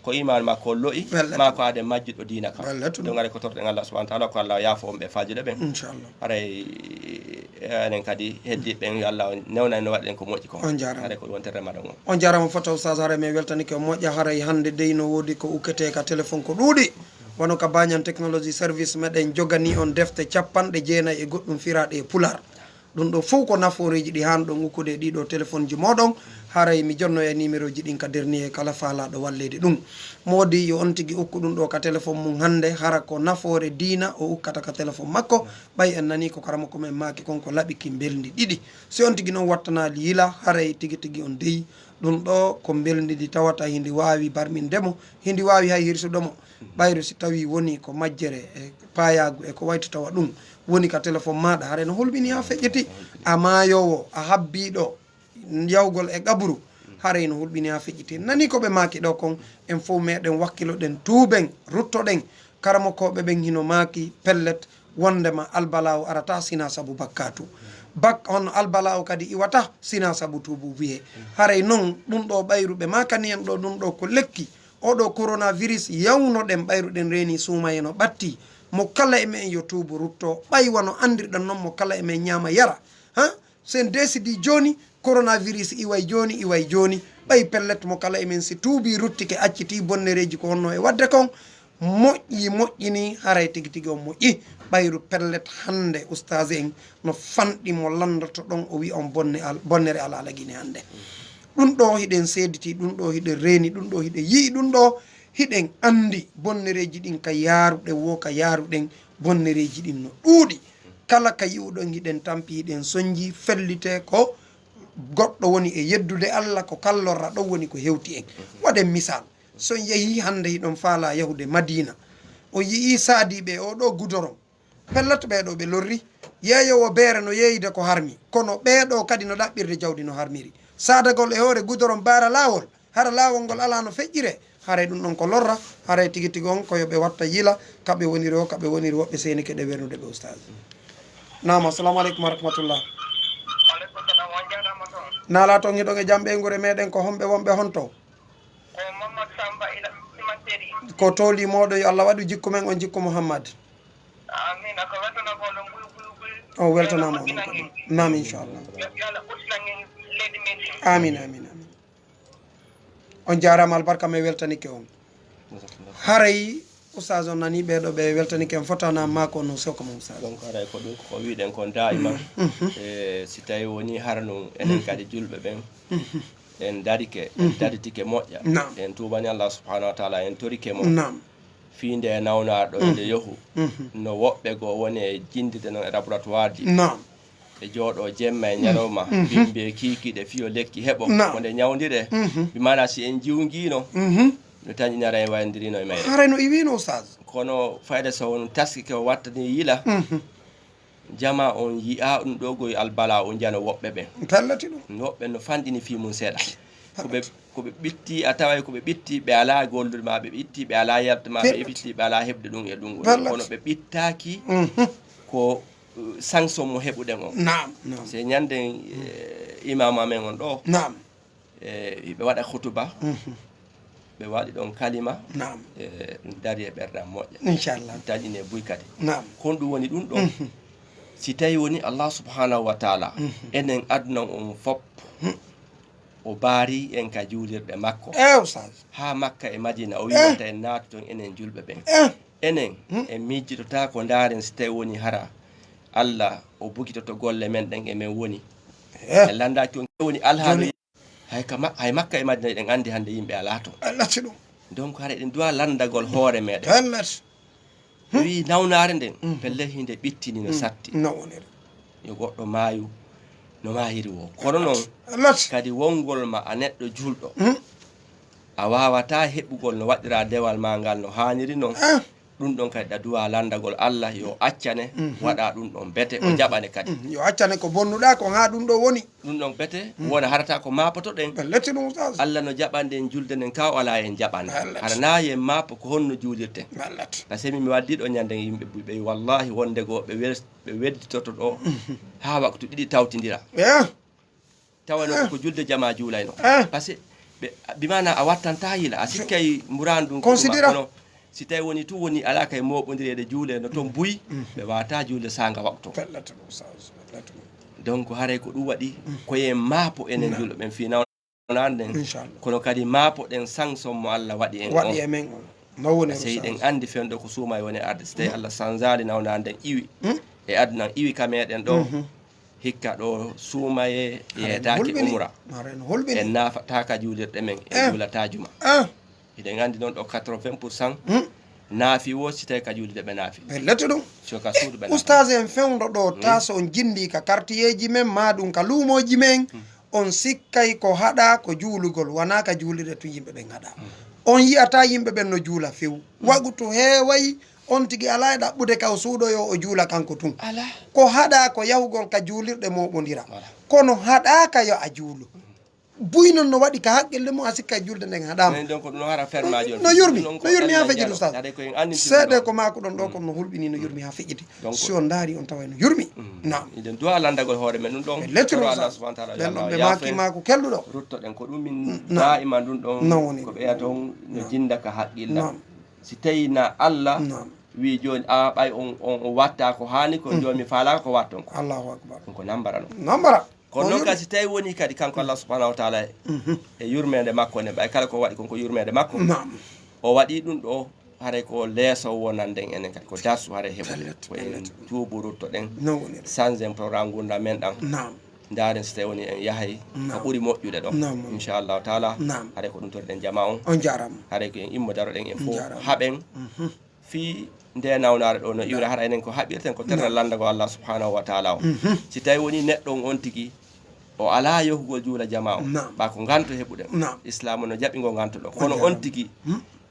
ko iman makko on lo'i, ma ko aaden majjuɗo diina kan. Pellet. Ɗum ari ko torɗen Allah subhanahu wa ta'ala, ko Allah yaafo on ɓe faajude ɓen. Inchallah. Haray, eh, enen kadi heddiiɓe ɓen, yo Allah newnan no waɗen ko moƴƴi kon. On jaaraama. Haray ko wonte Ramadan on. On jaaraama fota Oustaz, haray mi weltanike on moƴƴa, haray hannde dey no woodi ko ukketee ka téléphone ko ɗuuɗi. Wano ka Banyan Technology Service meɗen jogani on defte capanɗe jeenayi e goɗɗum firaaɗe e Pular. Ɗum ɗo fow ko nafooreeji ɗi haan ɗon ukkude e ɗii ɗoo telefonji mooɗon. Haray mi jonnoya nimerooji ɗin ka dernier, kala faalaaɗo walleede ɗum. Moodi yo on tigi ukku ɗum ɗo ka telefon mum hannde, hara ko nafoore diina o ukkata ka telefon makko. Ɓay en nanii ko karamoko men maaki kon ko laɓi ki mbelndi ɗiɗi. Si on tigi non wattanaali yila, haray tigi tigi on dey. Ɗum ɗo ko mbelndi ndi tawata hindi waawi barminde mo, hindi waawi hay hirsude mo. Ɓayru si tawii woni ko majjere e paayaagu e ko wayti tawa ɗum woni ka telefon maaɗa, haray no hulɓini haa feƴƴiti. A maayoowo, a habbiiɗo yawgol e qaburu, haray no hulɓini haa feƴƴiti. Nanii ko ɓe maaki ɗo kon, en fow meɗen wakkiloɗen, tuuben, ruttoɗen. Karamokooɓe ɓen hino maaki pellet, wondema albalaawo arata sina sabu bakkaatu. Bak-, hono albalaawo kadi iwata sina sabu tuubu wiyee. Haray non ɗum ɗo ɓayru ɓe maakani en ɗo, ɗum ɗo ko lekki. Oɗo coronavirus yawnoɗen ɓayruɗen reeni suumaye no ɓatti. Mo kala e men yo tuubu rutto, ɓay wano anndirɗen non mo kala e men ñaama yara. Ha? Sen desidii jooni, coronavirus iway jooni, iway jooni. Ɓay pellet mo kala e men si tuubii, ruttike, accitii bonnereeji ko honno e waɗde kon, moƴƴii, moƴƴinii, haray tigi tigi on moƴƴii. Ɓayru pellet hannde ustaas en no fanɗi mo lanndoto ɗon, o wi'a on bonne al-, bonnere alaa Lagine hannde. Ɗum ɗo hiɗen seeditii, ɗum ɗo hiɗen reeni, ɗum ɗo hiɗen yi'i, ɗum ɗo hiɗen anndi bonnereeji ɗin ka yaaruɗen woo, ka yaaruɗen bonnereeji ɗin no ɗuuɗi. Kala ka yi'uɗon hiɗen tampi, hiɗen sonji, fellitee ko goɗɗo woni e yeddude Allah, ko kallorra ɗon woni ko hewti en. Waɗen misal, so on yehii hannde hiɗon faalaa yahude Madiina, on yi'ii saadiiɓe e oo ɗoo gudoron, pellet ɓee ɗoo ɓe lorri, yeeyoowo beere no yeeyude ko harmi, kono ɓee ɗoo kadi no ɗaɓɓirde jawdi no harmiri. Saadagol e hoore gudoron baara laawol, hara laawol ngol alaa no feƴƴiree, haray ɗum ɗon ko lorra, haray tigi tigi on ko yo ɓe watta yila, ka ɓe woniri o, ka ɓe woniri woɓɓe seenike ɗe wernude ɓe ustaas. Naam, assalamu aleykum wa rahmatullah. Waaleykum salam, on jaaraama toon. Naalaa toon hiɗon e jam ɓeynguure meɗen, ko homɓe wonɓe honto? Ko Mamadou Samba ila Simanseri. Ko tooli mooɗo, yo Allah waɗu jikku men on jikku Muhammad. Amin, ako weltana ko ɗon buy, buy, buy. O weltanaama on kadi. Naam, inchallah. Yo, yo Allah ɓurtinan en leydi men ndi. Amin, amin, amin. On jaaraama, albarka men weltanike on. Haray, ustaas on nanii ɓee ɗoo ɓe weltanike en fotana maako no sewko mo ustaas. Donc, haray ko ɗum ko wiɗen kon daa'ima. E, si tawi woni hara non, enen kadi julɓe ɓen, en darike, en daritike moƴƴa. Naam. En tuubani Allah subhanahu wa ta'ala, en torike mo. Naam. Fii nde nawnaaɗo e nde yohu, no woɓɓe goo woni e jinndide non e laboratoire ji. Naam. Ɓe jooɗoo jemma e ñalawma, bimbi e kiikiiɗe, fiyo lekki heɓo, ko nde ñawndiree. Bi maanaa si en jiwngiino, no tañinara en wayndiriino e mayre. Haray no iwiino, ustaas. Kono fayda so on taskike o wattani yila, jamaa on yi'aa ɗum ɗoo goy albala o njano woɓɓe ɓen. Pellati ɗum. Woɓɓe no fanɗini fii mum seeɗa. Ko ɓe, ko ɓe ɓitti, a taway ko ɓe ɓitti, ɓe alaa gollude ma, ɓe ɓitti, ɓe alaa yaltude ma, ɓe ɓitti, ɓe alaa heɓde ɗum e ɗum. Pellati. Kono ɓe ɓittaaki ko, uh, sanction mo heɓuɗen on. Naam, naam. Se ñanden, eh, imaamu amen on ɗoo. Naam. E, ɓe waɗa khutuba, ɓe waɗi ɗon kalima, naam, e, ɗum dari e ɓerɗe am moƴƴa. Inchallah. Ɗum taƴine buy kadi. Naam. Kon ɗum woni ɗum ɗon. Si tawi woni Allah subhanahu wa ta'ala, enen aduna on fop, o baari en ka juulirɗe makko. Eh, ustaz. Haa Makka e Madina, o wi'ata en naatu ton enen julɓe ɓen. Eh. Enen, en miijitotaako ndaaren si tawi woni hara Allah o bugitoto golle men ɗen e men woni. Eh. En lanndaaki on woni alhaali. Hay ka ma-, hay Makka e Madina eɗen anndi hannde yimɓe alaa ton. Allah si ɗum. Donc, hara eɗen duwa lanndagol hoore meɗen. Allah si. Wi nawnaare nden, pellet hinde ɓittini no satti. No woniri. Yo goɗɗo maayu, no maayiri wo. Kono non, Allah si. Kadi wongol ma a neɗɗo julɗo. A waawataa heɓugol no waɗiraa dewal ma ngal no haaniri non. Ah. Ɗum ɗon kadi ɗa duwa lanndagol Allah yo accane, waɗa ɗum ɗon bete, o jaɓane kadi. Yo accane ko bonnuɗaa kon haa ɗum ɗo woni. Ɗum ɗon bete, wona harata ko maapotoɗen. Ɓe letti ɗum, ustaz. Allah no jaɓande en julde nden, ka o alaa en jaɓande. Ɓe letti. Hara na yen maapo ko honno juulirten. Ɓe letti. Parce que min mi waddi ɗo ñande yimɓe buy ɓe, wallahi wonde goo ɓe wel-, ɓe wedditoto ɗo haa waktu ɗiɗi tawtindira. Eh. Tawano ko julde jama juulayno. Parce que ɓe bimana a wattanta yila a sikkay mburan ɗum ko ɗuma. Kono si tawi woni tun woni ala kay moɓodireede juule no toon buy, ɓe wata julde sanga waktu. Donc haray ko ɗum waɗi koye maapo enen julɓe ɓen fii nawnaande nden. Kono kadi maapo ɗen sanction mo Allah waɗi en waɗi e men on. No woni sey ɗen anndi fewndo ko suumay woni arde si tawi Allah sanzaali nawnaande nden iwi e aduna iwi ka meɗen ɗo. Hikka ɗo suumaye yeyetaake umra. En nafataka juulirɗe men e juulata juma. Hiɗen anndi noon ɗo quatre-vingts pour cent naafi wo si tawi ka juulirɗe ɓe naafi. Ɓe lettu ɗum. So ka suudu ɓe naafi. Ustaas en fewndo ɗo taso on jindi ka kartiyeeji men maa ɗum ka luumooji men. On sikkay ko haɗa ko juulugol wona ka juulirɗe tun yimɓe ɓen haɗa. On yi'ata yimɓe ɓen no juula few. Wagutu heeway on tigi alaa e ɗaɓɓude ka o suuɗoyo o juula kanko tun. Ko haɗa ko yahugol ka juulirɗe moɓodira. Kono haɗaka yo a juulu. Buy non no waɗi ka haqqille mum a sikka e julde nden haɗama. No yurmi no yurmi ha feƴƴiti ustaas. Seeɗe ko maako ɗon ɗo kono no hulɓini no yurmi ha feƴƴiti. Si on ndaari on taway no yurmi. Nam. Iɗen duwa landagol hoore men ɗum ɗon. Ɓe lettiro Allah subhanahu wa ta'ala ɓen ɗon ɓe maaki maako kelluɗo. Ruttoɗen ko ɗum min daiman ɗum ɗon. Non woni ko ɓeya toon no jinda ka haqqilla. Si tawi na Allah wi jooni a ɓay on on watta ko haani ko jooni mi faalaka ko watton ko. Allahu akbar. Ɗum ko nambara non. Nambara. Kono noon ka si tawi woni kadi kanko Allah subhanahu wa taala e yurmeende makko ne ɓay kala ko waɗi kon ko yurmeende makko. O waɗi ɗum ɗo haray ko leeso wonanden enen kadi ko darsu haray heɓude ko en tuubu ruttoɗen. Change en programme ngurndan men ɗan. Ndaaren si tawi woni en yahay ko ɓuri moƴƴude ɗo. Inchallahu taala haray ko ɗum toriɗen jama on. On jarama. Haray ko en immo daroɗen en fof haɓen. Fii nde nawnaare ɗo no iwra hara enen ko haɓirten ko terral lanndago Allah subhanahu wa taala o. Si tawi woni neɗɗo on on tigi o alaa yohugol juula jama o ɓa ko nganto heɓuɗen. Islamu no jaɓi ngo nganto ɗo kono on tigi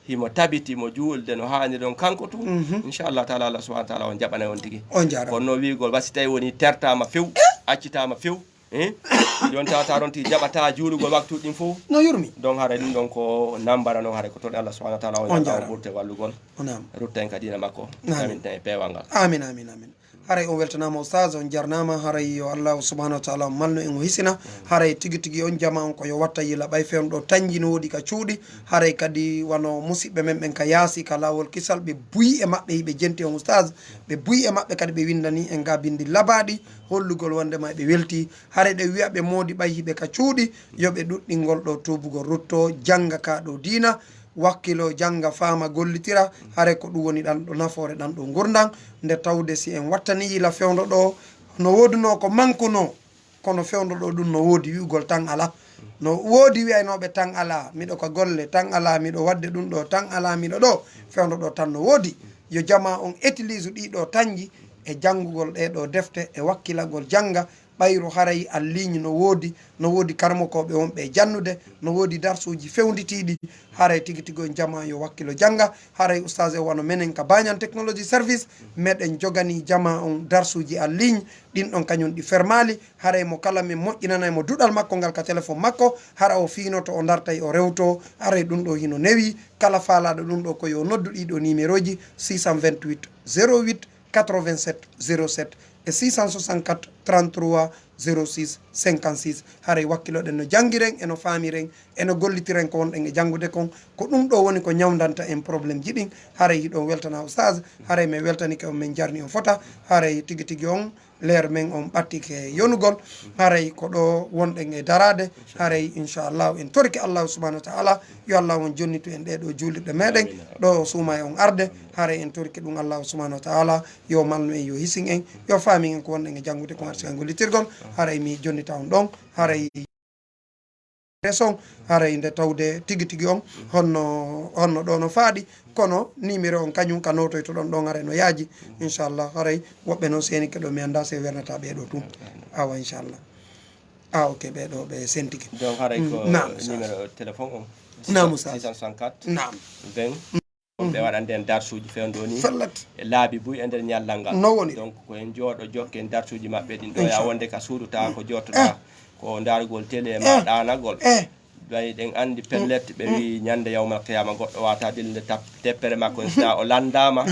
himo tabiti mo juulde no haaniri on kanko tun. Inchallahu taala Allah subhanahu wa taala on jaɓanay on tigi. Kono no wiigol wa si tawi woni tertama few accitama few. Yon tawata ron tigi jaɓata juulugol waktu ɗin fof. No yurmi. Donc haray ɗum ɗon ko nambara non haray ko toon Allah subhanahu wa taala on jaɓa on ɓurte wallugol. Rutta en ka diina makko. Amin. Tan e peewal ngal. Amin amin amin. Haray on weltanama ustaas on jarnama haray yo Allah subhanahu wa taala malnu en o hisina. Haray tigi tigi on jama on ko yo watta yila ɓay fewndo tanji no woodi ka cuuɗi. Haray kadi wano musiɓɓe men ɓen ka yaasi ka lawol kisal ɓe buyi e maɓɓe hiɓe jenti on ustaas. Ɓe buyi e maɓɓe kadi ɓe windani en ga bindi labaɗi hollugol wondema ɓe welti. Hare ɗe wi'a ɓe moodi ɓay hiɓe ka cuuɗi yo ɓe ɗuɗɗingol ɗo tuubugol rutto jannga ka ɗo diina. Wakkilo jannga faama gollitira. Hare ko ɗum woni ɗan ɗo nafoore ɗan ɗo ngurndan. Nde tawde si en wattani yila fewndo ɗo no woodunoo ko mankunoo. Kono fewndo ɗo ɗum no woodi wi'ugol tan alaa. No woodi wi'aynooɓe tan alaa miɗo ka golle tan alaa miɗo waɗde ɗum ɗo tan alaa miɗo ɗo. Fewndo ɗo tan no woodi. Yo jamaa on utilise ɗii ɗo tanji e janngugol ɗee ɗo defte e wakkilagol jannga. Ɓayru haray en ligne no woodi. No woodi karmokooɓe wonɓe e jannude. No woodi darsuuji fewnditiiɗi. Haray tigi tigi on jamaa yo wakkilo jannga. Haray ustaas e wano menen ka Banyan Technology Service meɗen joganii jamaa on darsuuji en ligne. Ɗin ɗon kañum ɗi fermaali. Haray mo kala min moƴƴinanay mo duɗal makko ngal ka téléphone makko. Hara o fiinoto o dartay o rewto. Haray ɗum ɗo hino newi. Kala faalaaɗo ɗum ɗo ko yo noddu ɗii ɗo nimerooji six cent vingt-huit zéro huit quatre-vingt-sept zéro sept e six cent soixante-quatre trente-trois zéro six cinquante-six. Haray wakkiloɗen no janngiren e no faamiren e no gollitiren ko wonɗen e janngude kon. Ko ɗum ɗo woni ko ñawndanta en problème ji ɗin. Haray hiɗon weltana ustaas. Haray min weltanike on min jarni on fota. Haray tigi tigi on leer men on ɓattike yonugol. Haray ko ɗo wonɗen e daraade. Haray inchallahu en torike Allahu subhanahu wa taala yo Allah on jonnitu en ɗee ɗo juulirɗe meɗen. Ɗo o suuma e on arde. Haray en torike ɗum Allahu subhanahu wa taala yo malnu en yo hisin en yo faamin en ko wonɗen e janngude kon arsi en gollitirgol. Haray mi jonnita on ɗon. Haray reson haray nde tawde tigi tigi on honno honno ɗo no faaɗi. Kono numéro on kañum ka notoytoɗon ɗon haray no yaaji. Inchallah haray woɓɓe noon seenike ɗo mi annda se wernata ɓee ɗo tun. Awa inchallah. A ok ɓee ɗo ɓe sentike. Donc haray ko nam numéro téléphone on. Nam ustaz. Six cent soixante-quatre nam vingt. Ɓe waɗande en darsuuji fewndo ni. Fellat. E laabi buy e nder ñallal ngal. No woni. Donc ko en jooɗo jokken darsuuji maɓɓe ɗin ɗo ya wonde ka suudu tawa ko jootoɗa ko ndargol télé ma ɗanagol. Ɓay ɗen andi pellet ɓe wi ñande yawmal qiyama goɗɗo wata dilde tap teppere makko en sina o landama.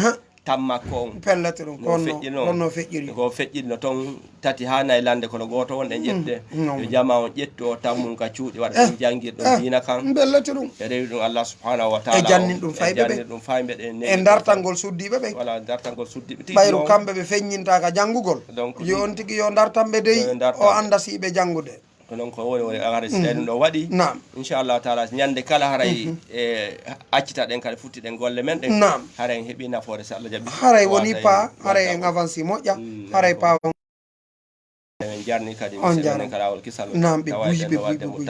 tammakko on. Pellet ɗum ko no feƴƴi no, honno feƴƴiri. Ko feƴƴiri no toon tati haa nayi lande kono gooto won ɗen ƴettude. Yo jama on ƴettu o tammum ka cuuɗi waɗa ɗum janngirɗum diina kan. Pellet ɗum. E rewi ɗum Allah subhanahu wa taala e jannin ɗum fayɓe ɓe. Ɗum fayɓe ɗe e dartangol suddiiɓe ɓe. Wala dartangol suddiiɓe tigi. Ɓayru kamɓe ɓe feññinta ka janngugol. Donc yo on tigi yo dartan ɓe dey o annda si ɓe janngude. Ko noon ko woni woni agare si ɗum ɗo waɗi. Naam. Inchallahu taala ñande kala haray e accita ɗen kadi futti ɗen golle men ɗen. Naam. Haray en heɓi nafoore si Allah jaɓi. Haray woni pa haray en avanci moƴƴa. Haray pa on jarni kadi on jarni ka laawol kisal. Naam ɓe buy ɓe buy ɓe buy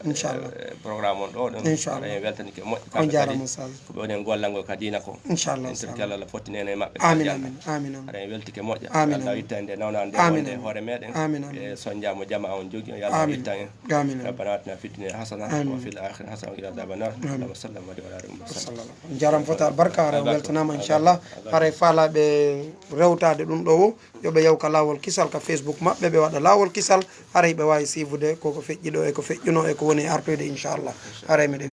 inchallah. Programme on ɗo ɗon. Inchallah. Haray en weltanike moƴƴa. On jarama sal. Ko ɓe woni en gollangol ka diina ko. Inchallah. En torki Allah fotti nene e maɓɓe. Amin amin amin amin. Haray en weltike moƴƴa. Amin Allah itta en nde nawna nde wonde e hoore meɗen. Amin amin. E sonjamo jama on jogi o yalla itta en. Amin. Rabbana atina fid dunya hasana wa fil akhirati hasana wa qina adhaban nar. Allahumma salli ala muhammad wa ala ali muhammad. Jaram fota barka haray weltanama inchallah. Haray faalaɓe rewtade ɗum ɗo o yoɓe yaw ka laawol kisal ka Facebook maɓɓe ɓe waɗa laawol kisal. Haray ɓe wawi sivude koko feƴƴi ɗo e ko feƴƴuno e ko woni e artoyde inchallah. Haray meɗe